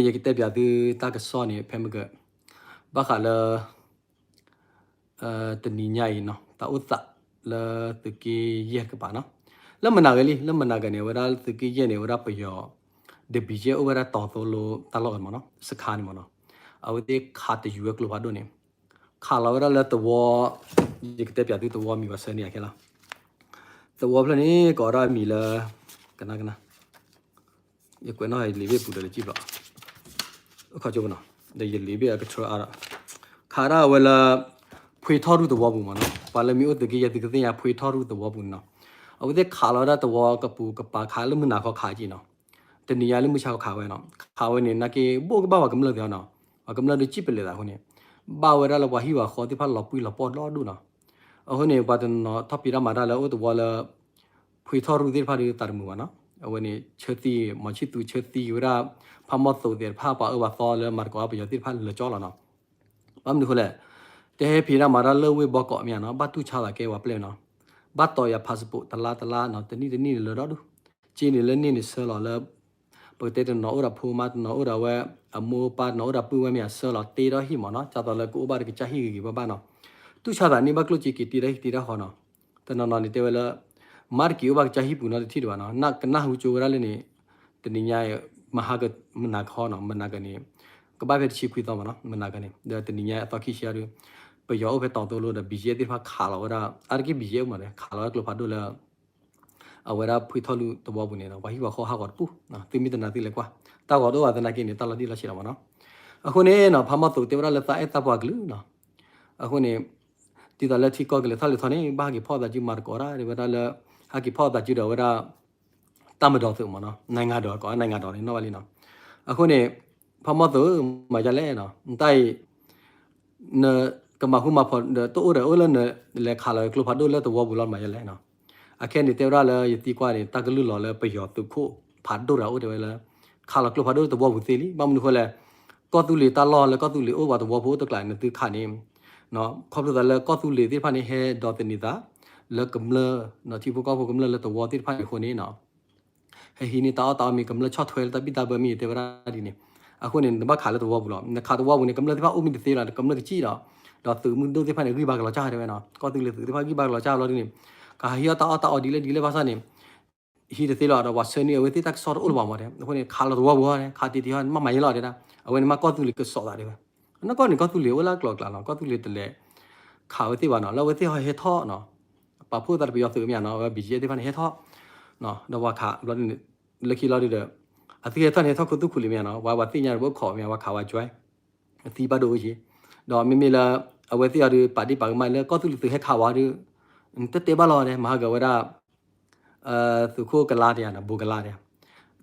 ယကတဲပၠးသုတၢ်ကစီၣ်န့ၣ် ဖဲမုၢ်က ဘၣ်ဃးလၢ တနံၤညါအံၤနီၤ တၢ်အိၣ်သးလၢသုးက့ယဲၢ်တကပၤနီၤ, လၢမနၤဂၤလံ လၢမနၤဂၤန့ၣ် အဝဲဒၣ်သုးက့ယဲၢ်န့ၣ် အဝဲဒၣ်ပယီၤ ဒီး ဘီၣ်ကၠ့ၣ် အိၣ်ဝဲဒၣ်တီၤသိလိတၢ်လီၢ်မ့ၢ်နီၤ စခါန့ၣ်မ့ၢ်နီၤ, အဝဲသ့ၣ်ခးတယူၤဝဲကျိဖးဒိၣ်န့ၣ် ခးလီၤဝဲဒၣ်လၢသဝီ, ယကတဲပၠးသုသဝီမံၤဘၣ်ဆၢန့ၣ်ခဲလၢာ်, သဝီဖျၢၣ်န့ၣ် ကိးဒၣ်မံၤလၢ ကနၣ်ကနၣ် ယကွဲးနီၣ်ယလံာ်ဘ့ၣ်ပူၤဒီးလၢကံၣ်ဘျီၣ်, အခီကၠိပနီၤ, ဒီးယလံာ်ဘ့ၣ်အကထၢအါဒီး, ခးဒၣ်ဝဲလၢ ဖှ့ထီၣ်ရူၢ်သဝီပူၤမ့ၢ်နီၤ, ပှၤလၢမ့ၢ်အိၣ်သုးက့ယဲၢ်သုကသ့ၣ်ညါ ဖှ့ထီၣ်ရူၢ်သဝီပူၤန့ၣ်နီၤ, အဝဲသ့ၣ်ခးလီၤဝဲဒၣ်သဝီကပူၤကပၤခးလၢမုၢ်နၤခီခးက့ၤနီၤ, တနံၤညါလၢမုၢ်ဆါခီခးဝဲနီၤ, ခးဝဲန့ၣ် နာ်က့ဘိၣ်ကဘၣ်ပှၤကမျၢၢ်သ့ၣ်နီၤ, ပှၤကမျၢၢ်ဒုးစံၣ်ပလဲးသးအဃိန့ၣ်, ဘၣ်ဝဲဒၣ်လၢပှၤဟံၣ်ပှၤဃီသ့ၣ်တဖၣ်လီၤပှံၢ်လီၤပှီၢ်ဒီဒူၣ်နီၤ, အဃိန့ၣ် ပှၤတနီၤထီၣ်ဖံးတၢ်မၤတၢ်လၢအိၣ်သဝီလၢ ဖှ့ထီၣ်ရူၢ်သ့ၣ်တဖၣ်ဒီးသးတမုာ်ဘၣ်နီၤ, အဝဲန့ၣ် ဆၢသံ မီၤဆံၣ်သူးဆၢသံဝဲဒၣ် ဖးမီၢ်သိးသ့ၣ်တဖၣ် ပှၤအၢပှၤသီလၢမၤသကိးပယီၤသ့ၣ်တဖၣ်လၢာ်ကၠီလီၤနီၤ, ဘၣ်မနုၤအဃိလဲၣ်, တဟဲဖံးတၢ်မၤတၢ်လၢဝ့ၢ်ဘီကီးမ့ၢ်ဧါနီၤ, ဘၣ်တူၢ်ဆါသးကဲပှၤပျဲၢ်နီၤ, ဘၣ်တီၢ်ယၤ passport တလါတလါနီၤ, တနံၣ်တနံၣ်န့ၣ်လၢာ်ဒီဒူၣ်, က့န့ၣ်လၢန့ၣ်န့ၣ်ဆှၢလီၤလၢ ပကတဲတနီၤအိၣ်ဒီးဖိမါ တနီၤအိၣ်ဒီးဝဲ အမိၢ်ပၢ် တနီၤအိၣ်ဒီးပုၢ်ဝဲၢ်မ့ၢ်ဧါ ဆှၢလီၤတ့ထီၣ်ဟံၣ်မ့ၢ်နီၤ, ဒ်သိးလၢကအိၣ်ဘၣ်ဒီးကစၢ်ဟံၣ်ဂ့ၤဂ့ၤဘၣ်ဘၣ်နီၤ, တူၢ်ဆါသးန့ၢ်ဘၣ်ကျိၣ်စ့က့ၤတ့ထီၣ်ဟံၣ်တ့ထီၣ်ဃီနီၤ, တနီၤနီၤန့ၣ်တဲဝဲလၢ မၤတက့ၤအိၣ်ဘၣ်ကစၢ်ဟံၣ်ပူၤနီတထံၣ်ဒံးဘၣ်နီၤ, ကနၣ်ဟူကၠိဝဲဒၣ်လၢန့ၣ်, တနံၤညါ မဟါကမနၤခီနီၤ, မနၤကန့ၣ် ကဘၣ်ဖဲတဆံခွံသီမ့ၢ်နီၤ, မနၤကန့ၣ် ဒီးတနံၤညါအသီခံဆံအံၤဒီး ပယီၤအိၣ်ဖဲတီၤသိလိဒီး ဘီၣ်ကၠ့ၣ်သ့ၣ်တဖၣ်ခးလီၤဝဲဒၣ် အါတက့ၢ် ဘီၣ်ကၠ့ၣ်အိၣ်မးဒီး ခးလီၤဝဲကျိဖးဒိၣ်လၢ အဝဲဒၣ်ဖှ့ထီၣ်ရူၢ်သဝီပူၤန့ၣ်ဒီး ပှၤဟံၣ်ပှၤဃီဟးဂီၤတပူၤ, သုမ့ၢ်တနာ်သုလဲၤကွၢ်, တၢ်ဂီၤတအိၣ်ဘၣ်သနာ်က့န့ၣ် တၢ်လီၤတံၢ်လီၤဆဲးလီၤမ့ၢ်နီၤ, အဃိန့ၣ်နီၤ ဖးမီၢ်သိးတဲဝဲဒၣ်လၢသးအဲၣ်သးပှၤကလုာ်နီၤ, အဃိန့ၣ် ဒ်သိးလၢထံကီၢ်ကလဲၤထီၣ်လဲၤထီန့ၣ် ဘၣ်ဟးက့ၤဖီၣ်သးစုမၤသကိးတၢ် တဲဝဲဒၣ်လၢ ဟးက့ၤဖီၣ်သးစုဒီးဝဲဒၣ် တၢ်မဒီးသုးမ့ၢ်နီၤ, နိုင်ငံတော် ကိး နိုင်ငံတော် န့ၣ်နီၣ်ဘၣ်လံနီၤ, အဃိန့ၣ် ဖးမီၢ်သိး မၤဒ်လဲၣ်နီၤ, နတၢ်အံၤ နကမၤဃူမၤဖိးဒီးတအိၣ်ဒီးအိၣ်လၢနလဲၤခးလီၤကျိဖးဒိၣ်လၢသဝီပူၤလီၤ မၤဒ်လဲၣ်နီၤ, အခဲန့ၣ်တဲဝဲဒၣ်လၢယသံကွၢ်န့ၣ် တၢ်ကလုၢ်လီၤလၢပယီၤသုးခိၣ်ဖးဒိၣ်တဂၤအိၣ်တဲဝဲလၢ ခးလီၤကျိဖးဒိၣ်လၢသဝီပူၤသ့လံ, ဘၣ်မနုၤအဃိလဲၣ်, ကီၢ်သူလ့ၤတၢ်လီၢ်လၢကီၢ်သူလ့ၤအိၣ်ပှၤသဝီဖိအိၣ်တကျးန့ၣ် နသုခးန့ၣ် ခီဖျိသးလၢကီၢ်သူလ့ၤသ့ၣ်တဖၣ်န့ၣ် ဟဲဒိးသန့ၤသး လၢကမျၢၢ် ထံဖိကီၢ်ဖိကမျၢၢ်လၢသဝီသ့ၣ်တဖၣ်န့ၣ်အဃိန့ၣ်နီၤ, ဟဲဟံးန့ၢ်တၢ်အီၣ်တၢ်အီမ့ၢ် ကမျၢၢ်ဆီၣ်ထွဲလၢတၢ်ဘံၣ်တၢ်ဘၢမ့ၢ်တဲဝဲဒၣ်ဒ်န့ၣ်, အဃိန့ၣ် နဘၣ်ခးလၢသဝီပူၤလီၤ, နခးသဝီပူၤန့ၣ် ကမျၢၢ်သ့ၣ်တဖၣ်အိၣ်မ့ၢ်တသ့လီၤ ကမျၢၢ်ကစံၣ်လီၤ, ဒီးသုးမုၢ်ဒိၣ်သ့ၣ်တဖၣ်န့ၣ် ဂံၢ်ဘါကလီၤကၢ်တဲဝဲနီၤ, ကီၢ်သူလ့ၤသုးသ့ၣ်တဖၣ်ဂံၢ်ဘါကလီၤကၢ်လီၤဒ်န့ၣ်, ကဟးဟံးအီၣ်တၢ်အီၣ်တၢ်အီဒ်လဲၣ်ဒ်လဲၣ်ဘၣ်ဆၣ်န့ၣ် ဟံးတသ့လီၤ ဒီးပှၤဆှၢန့ၢ်အဝဲသ့ၣ်တၢ်ကစီၣ်တအိၣ်လၢၤဘၣ်မ့ၢ်တဲ, အဃိန့ၣ် ခးလီၤသဝီပူၤန့ၣ် ခးတံၢ်တံၢ်ဟီ မ့ၢ်မၤယဲလီၤတဲဒၣ်, အဝဲန့ၣ်မ့ၢ်ကီၢ်သူလ့ၤကစီးသးတဲဝဲ, နီၢ်ကီၢ်န့ၣ် ကီၢ်သူလ့ၤအိၣ်လၢအကျိၤအကျဲလီၤ, ကီၢ်သူလ့ၤတလဲၤခးဝဲသ့ၣ်ဘၣ်နီၤ, လၢအဝဲသ့ၣ်ဟီဟဲထီၣ်နီၤ, ပာ်ဖှိၣ်သးတပယီၤသုးမ့ၢ်ဧါနီၤ, အဝဲ ဘီၣ်ကၠ့ၣ် သ့ၣ်တဖၣ်န့ၣ်ဟဲထီၣ် ဒီးပှၤခးဘျီဒ်န့ၣ်, လၢခံလီၤဒ်ဒီး အသုဟဲထီၣ်န့ၣ်ဟဲထီၣ်ခိၣ်သူခိၣ်လံမ့ၢ်ဧါနီၤ, ပှၤပသ့ၣ်ညါဒီးပအိၣ်ခိးမ့ၢ်ဧါ ပှၤခးဝဲ join သံဘၣ်ဒိအိၣ်က့ၤ, ဒီးမ့မ့ၢ်လၢ အဝဲသ့ၣ်အီၤဒီး ပာ်ဒ့ၣ်ပာ်ကမၣ်လၢကီၢ်သူလ့ၤသုးဟဲခးဝဲဒီး တတဲဘၣ်လီၤဒီး မၤဟးဂီၤဝဲဒၣ် သုးခိၣ်ကလါတယၤနီၤ ဘိးကလါတယၤ,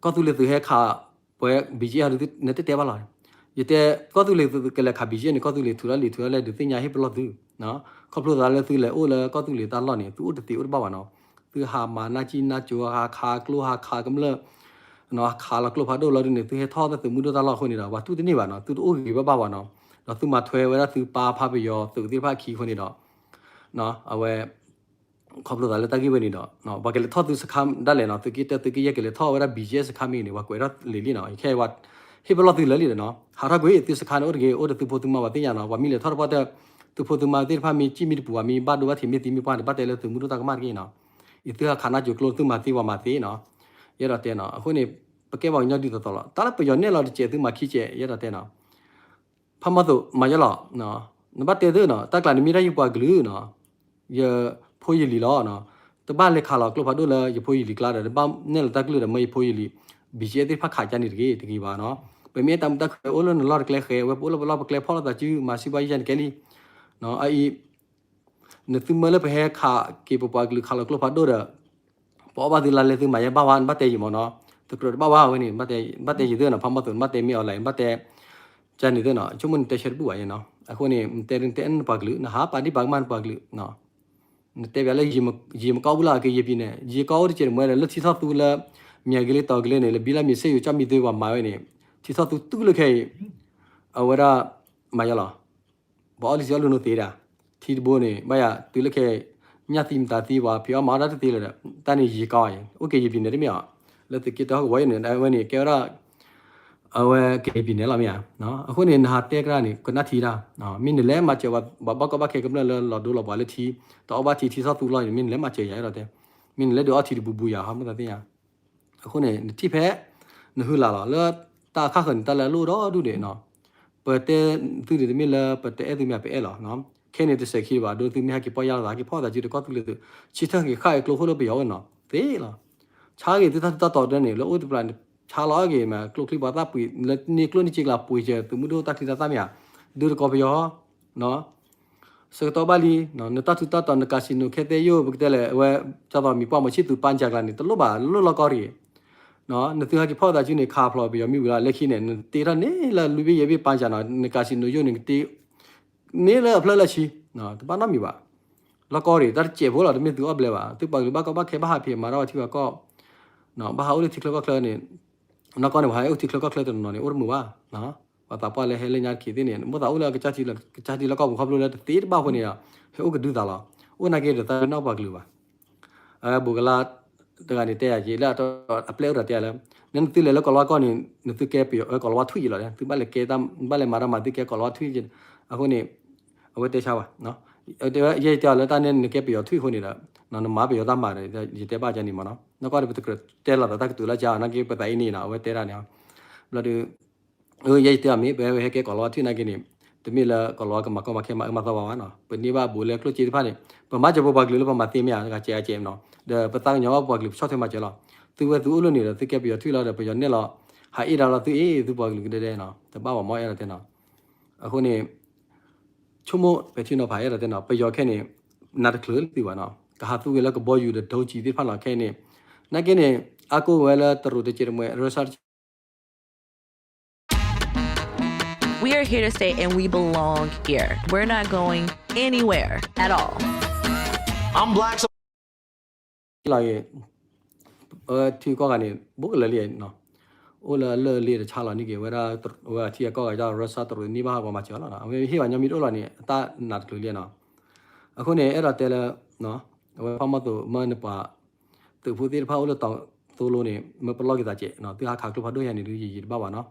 ကီၢ်သူလ့ၤသုးဟဲခး ပှၤ ဘီၣ်ကၠ့ၣ် အီၤဒီး နတတဲဘၣ်လီၤ, ယတဲ ကီၢ်သူလ့ၤသုးကလဲၤခး ဘီၣ်ကၠ့ၣ် န့ၣ် ကီၢ်သူလ့ၤထုးထီၣ်လံာ်ထုးထီၣ်လဲၢ် ဒုးသ့ၣ်ညါဟ့ၣ်ပလီၢ်သု, ခီဖျိသးလၢသုလဲၤအိၣ်လၢကီၢ်သူလ့ၤတၢ်လီၢ်န့ၣ် သုအိၣ်တသ့အိၣ်တဘၣ်ဘၣ်နီၤ, သုဟးမၤနၢ်ကံၣ်နၢ်ကၠိ ဟးခးကျိဟးခးကမျၢၢ် ခးလီၤကျိဖးဒိၣ်လီၤဒ်န့ၣ် သုဟဲထီၣ်သးသုးမုၢ်ဒိၣ်တၢ်လီၢ်အဃိန့ၣ်ဒီး ပှၤတူၢ်တန့ၢ်ဘၣ်နီၤ, သုတအိၣ်ဂ့ၤဘၣ်ဘၣ်ဘၣ်နီၤ, ဒီးသုမၤထွဲဝဲဒၣ်သုပၢ်ဖးပယီၤသုးသ့ၣ်တဖၣ်အခံအဃိန့ၣ်ဒီး အဝဲ ခီဖျိသးလၢတၢ်ဂ့ၢ်ဝဲန့ၣ်ဒီး ပှၤကလဲၤထီၣ်သုစခါဒၣ်လဲာ်နီၤ, သုးက့တၢ သုးက့ယဲၢ် ကလဲၤထီၣ်ဝဲဒၣ် ဘီၣ်ကၠ့ၣ် စခါမ့ၢ်ဂ့ၤန့ၣ် ပှၤကွဲးထီၣ်လံာ်လံနီၤ, ခဲအံၤ ဟ့ၣ်ပလီၢ်သုလၢာ်လံဒီးနီၤ, ဟးထီၣ်ကွံာ် သုစခါန့ၣ်အိၣ်တဂ့ၤ အိၣ်ဒီးသုဖိသုမါပှၤသ့ၣ်ညါနီၤ, ပှၤမ့ၢ်လဲၤထီၣ်တပှၢ်တၢၢ် သုဖိသုမါသ့ၣ်တဖၣ်မ့ၢ်စံၣ်မ့ၢ်တပူၤ မ့ၢ်ဘၣ်ဒိဘၣ်ထံးမ့ၢ်သံမ့ၢ်ပှၢ်န့ၣ် ဘၣ်တဲလၢသုးမုၢ်ဒိၣ်တၢ်ကမၣ်တဂ့ၤနီၤ, အံၤသုဟးခးနၢ်ကၠိကျိ သုမၤသ့ပှၤမၤသ့နီၤ, ယအဲၣ်ဒိးတဲနီၤ, အဃိန့ၣ် ပကဲပှၤကညီဒ်သိးသိးလီၤ, တၢ်လၢပယီၤနဲၣ်လီၤတစဲးသုမၤခံစဲး ယအဲၣ်ဒိးတဲနီၤ ဖးမီၢ်သိး မၤယဲလီၤ, နဘၣ်တဲသုနီၤ, တၢ်ကျးန့ၣ်မ့ၢ်ဒၣ်ယပှၤကလုာ်နီၤ, ယဖိယလံၤလီၤ, တဘၣ်လဲၤခးလီၤကျိဖးဒိၣ်လၢယဖိယလံၤကျါဒီး တဘၣ်နဲၣ်လီၤတၢ်ကလုၢ်ဒီး မၢယဖိယလံၤ ဘီၣ်ကၠ့ၣ် သ့ၣ်တဖၣ်ခးကါန့ၣ်တဂ့ၤ တဂ့ၤဘၣ်နီၤ, ပမ့ၢ်တၢ်မုာ်တၢ်ခုၣ်အိၣ်လၢနလီၢ်တကျဲဃဲ အဝဲပအိၣ်လၢပလီၢ်ပကျဲဖီၣ်လိာ်သးစု မၤစံးဘၣ်ယဲၢ်န့ၣ်ကဲလံ, အအံၤ နသုမၢလၢပဟဲခးက့ၤပပှၤကလုာ်ခးလီၤကျိဖးဒိၣ်ဒီး ပအီၣ်ဘၣ်သုလါလဲသုမၤယဲဘၣ်ဝါ နဘၣ်တဲယံာ်မ့ၢ်နီၤ, တကြၢးတဘၣ်ဝါဝဲန့ၣ် ဘၣ်တဲယံာ်သုနီၤ, ဖးမီၢ်သိး နဘၣ်တဲမ့ၢ်အီၤလဲၣ် နဘၣ်တဲ ကန့ၣ်သုနီၤ, ဆိကမိၣ်နတဲဆၢတဘူၣ်ဘၣ်ယဲနီၤ, အဃိန့ၣ် နတဲဒုးနတဲအဲၣ်နပှၤကလုာ် နဟးပာ်ဒံၣ်ပာ်ကမၣ်နပှၤကလုာ်, နတဲပၠးလၢ ယံာ်မကီၢ်ဘူးလၢအက့ၤယံာ်ပံၤန့ၣ် ယံာ်ကီၢ်အိၣ်တကဲးတမှဲဒီး လၢထံထီၣ်သူလၢ မၠဲၤကလေးတီၤကလေးန့ၣ် လၢဘံလၢမံၤစ့ယိၤကၠီၣ်မံၤသုပှၤမၤဝဲန့ၣ် ထံထီၣ်သူတူၢ်လၢခဲအံၤ အဝဲဒၣ် မၤယဲလီၤ ပအီၣ်လံစ့အီၣ်လၢနိသ့ဒၣ်, ထံတဘိန့ၣ် ဘၣ်ယၤတုၤလၢခဲ ညၣ်သံမတၤသံပှၤ ဖံးအီၣ်မၤအီၣ်တၢ်တသ့လၢၤဒီး တၢ်န့ၣ်ယံာ်ကီၢ်အံၤ အိၣ်က့ၤယံာ်ပံၤန့ၣ်တမ့ၢ်အီၤ, လၢသုးက့တၢဟီၣ်ကဝီၤအံၤန့ၣ် အဝဲန့ၣ်ကဲဝဲဒၣ် အဝဲက့ၤပံၤနဲၣ်လီၤမ့ၢ်ဧါ. အဃိန့ၣ် နဟးတဲကရၢန့ၣ် ကနၣ်ထံတၢ်, မ့ၢ်နလဲၤမၤစၢၤပှၤဘၣ်ကီဘၣ်ခဲကမျၢၢ်လၢလီၤဒိလီၤပှၤလၢထံ, တအီၣ်ဘၣ်ထံထံဆီသူလီၤန့ၣ် မ့ၢ်နလဲၤမၤစၢၤယၤအဲၣ်ဒိးတဲ, မ့ၢ်နလဲၤဒုးအီထံတဘူးဘူးယၤ ဟီမုၢ်သးသ့ၣ်ညါ. အဃိန့ၣ် နထံၣ်ဖဲ နဟုလၢ်လီၤ လၢတၢ်အခါဃၢၤန့ၣ် တၢ်လၢအလိၣ်ဒီဒူၣ်ဒံးနီၤ. ပတဲသုန့ၣ်တမ့ၢ်လၢ ပတအဲၣ်သုမ့ၢ်ပအဲၣ်လီၤ. ခဲန့ၣ်တစဲးခံဘၣ် ဒ်သုမ့ၢ်ဟဲက့ၤပီၢ်ယၢ်လိာ်သး ဟဲက့ၤဖီၣ်သးစုဒီးကီၢ်သူလ့ၤသုး ဆၢထၢၣ်က့ၤဃၣ်က့ၤကျိခိၣ်လၢပယီၤအိၣ်နီၤ သ့လီၤ. ဆါက့ၤသုတၢ်ထူးတၢ်တီၤဒၢန့ၣ် လၢအိၣ်တပျၢ်န့ၣ် ဆါလီၤအါက့ၤမး ကျိချံမျိာ်သၣ်ပှ့ၤ လၢန့ၢ်ကျိၣ်န့ၢ်စ့ကျါပှ့ၤစၢၤ သုးမုၢ်ဒိၣ်တၢ်ချံတၢ်သၣ်မ့ၢ်ဧါ, ဒုးတကိးပယီၤ ဆၢကတီၢ်ဘၣ်လံ, နတၢ်ထူးတၢ်တီၤ နcasinoခဲသ့ၣ်ယိၣ် ပကတဲလဲၣ် အဝဲ ကၢ်သိးမံၤပှၢ်မီၤဆံၣ်သူးပၢ်ကၠးကျါန့ၣ် တလိၣ်ဘၣ် လိၣ်လီၢ်ကီၢ်ရ့ၣ်, နသုဟဲက့ၤဖီၣ်သးစုန့ၣ် ခးဖျိးပယီၤမ့ၢ်ဝံၤလီၤ လၢခံန့ၣ် နတ့ထီၣ်န့ၢ်လၢလွံၢ်ဘ့ၣ်ယဲၢ်ဘ့ၣ်ပၢ်ကၠးနီၤ နcasinoယိၣ်န့ၣ် ကတ့ န့ၢ်လၢအဖျၢၣ်လၢဆံ, တဘၣ်နီတမံၤဘၣ်. လီၢ်ကီၢ်ရ့ၣ် တၢ်တစဲးဖိလီၤ တမ့ၢ်သုအီၣ်ဘျဲဘၣ် သုပှၤကလုာ်ဘၣ်ကီဘၣ်ခဲဘၣ်ဟးဖံးမၤတၢ်ဝဲထံဝဲကီၢ် ဘၣ်ဟးအိၣ်လၢထံချၢကီၢ်ချၢန့ၣ်, နီၢ်ကီၢ်န့ၣ် ပှၤဟဲအိၣ်ထံချၢကီၢ်ချၢတနီၤနီၤန့ၣ် အိၣ်တမုာ်ဘၣ်. ပှၤသးပှၢ်လၢဟဲလၢညါတခီသ့ၣ်န့ၣ် မိၣ်သးအိၣ်လၢကစၢ်ထံလၢကီၢ်ပူၤခီဖျိလၢတသ့တဘၣ်အဃိန့ၣ်ဒီး ဟဲအိၣ်ကဒုသးလီၤ. အိၣ်နာ်က့ဒီးသးပ့ၤနီၣ်ပှၤကလုာ်ဘၣ်. ဘိးကလါတဂၤန့ၣ်တဲယၤက့ၤလၢအပျဲၢ်အိၣ်ဒီးတဲယၤလၢ နသုလဲၤလၢကီးလီဝါကီၢ်န့ၣ် နသုကဲပယီၤ ကီးလီဝါထွံၣ်ယံၤလီၤ သုဘၣ်လဲၤကဲ ဘၣ်လဲၤမၤတၢ်မၤသုကဲကီးလီဝါထွံၣ်ယံၤ. အဃိန့ၣ် အဝဲတဲဆါဝဲ ယဲယတဲအီၤလၢတၢ်န့ၣ်နကဲပယီၤထွံၣ်အဃိန့ၣ်ဒီး နမၤပယီၤတၢ်မၤဒီး ယတဲဘၣ်ကန့ၣ်မ့ၢ်နီၤ. နီၢ်ကီၢ်ဒီးပတကြၢးတဲလီၤသးတၢ်ကတိၤလၢကါ နာ်က့ပသးအံၤန့ၣ်နီၤ အဝဲတဲဒၣ်န့ၣ် ဘျီဒီး ယဲယတဲအီၤမ့ၢ် ပဟဲကဲကီးလီဝါထွံၣ်နာ်က့န့ၣ် တမ့ၢ်လၢကီးလီဝါကမၤကီမၤခဲမၤအၢမၤသီပှၤဘၣ်နီၤ. ပန့ၢ်ဘၣ်ဘူးလၢကျိၣ်စ့တဖၣ်န့ၣ် ပမၤစၢၤပပှၤကလုာ်လၢပမၤသ့မ့ၢ်ဧါ တဂၤစဲးအစဲးနီၤ. ဒီးပသးကညီၤဘၣ်ပပှၤကလုာ်ပဆီၣ်ထွဲမၤစၢၤလီၤ. သုဝဲသုအိၣ်လၢန့ၣ်ဒီး သုကဲပယီၤထွံၣ်လီၤဒီး ပယီၤနဲၣ်လီၤ ဟးအ့ၣ်ဒၣ်လီၤသုအ့ၣ် သုပှၤကလုာ်ကဒဲဒဲနီၤ တဘၣ်ဘၣ်မ့ၢ်အဲၣ်ဒိးတဲနီၤ. အဃိန့ၣ် ဆိကမိၣ်ပဲာ်ထံနီၤဖးအဲၣ်ဒိးတဲနီၤ ပယီၤခဲန့ၣ် နးတချုးလၢသုဘၣ်နီၤ ကဟးသူဝဲလၢကဘီယူၤဒီး drone သ့ၣ်တဖၣ်လီၤခဲန့ၣ် နာ်က့န့ၣ် အါကိးဝဲလၢတရူးတစဲးတမှဲၤ ရၢစၢ်တစဲး We are here to stay and we belong here. We're not going anywhere at all. I'm black, so လီၤဂ့ၤ ထံကီၢ်ဂၤန့ၣ် ဘူးကလၢာ်လံနီၤ အိၣ်လၢအလၢၢ်လ့တဆါလီၤန့ၣ်က့ၤ ဝဲဒၣ်ဝဲထံအကီၢ်ဂၤ ရၢစၢ်တရူးန့ၢ်ဘၣ်ဟးဂီၤမၤစၢၤလီၤ. အဝဲဟ့ၣ်ဝဲညီမ့ၢ်တအိၣ်လီၤန့ၣ် အတၢ်နးတချုးလံနီၤ. အဃိန့ၣ် အဲၣ်ဒိးတဲလၢ အဝဲဖးမီၢ်သိးမၢနပှၤ သုးဖိသ့ၣ်တဖၣ်အိၣ်လၢတီၤသိလိန့ၣ် မၢပလီၢ်က့ၤသးစဲး သုဟးခးကျိဖးဒိၣ်ယါန့ၣ် ဒုးယံာ်ယံာ်တဘၣ်ဘၣ်နီၤ.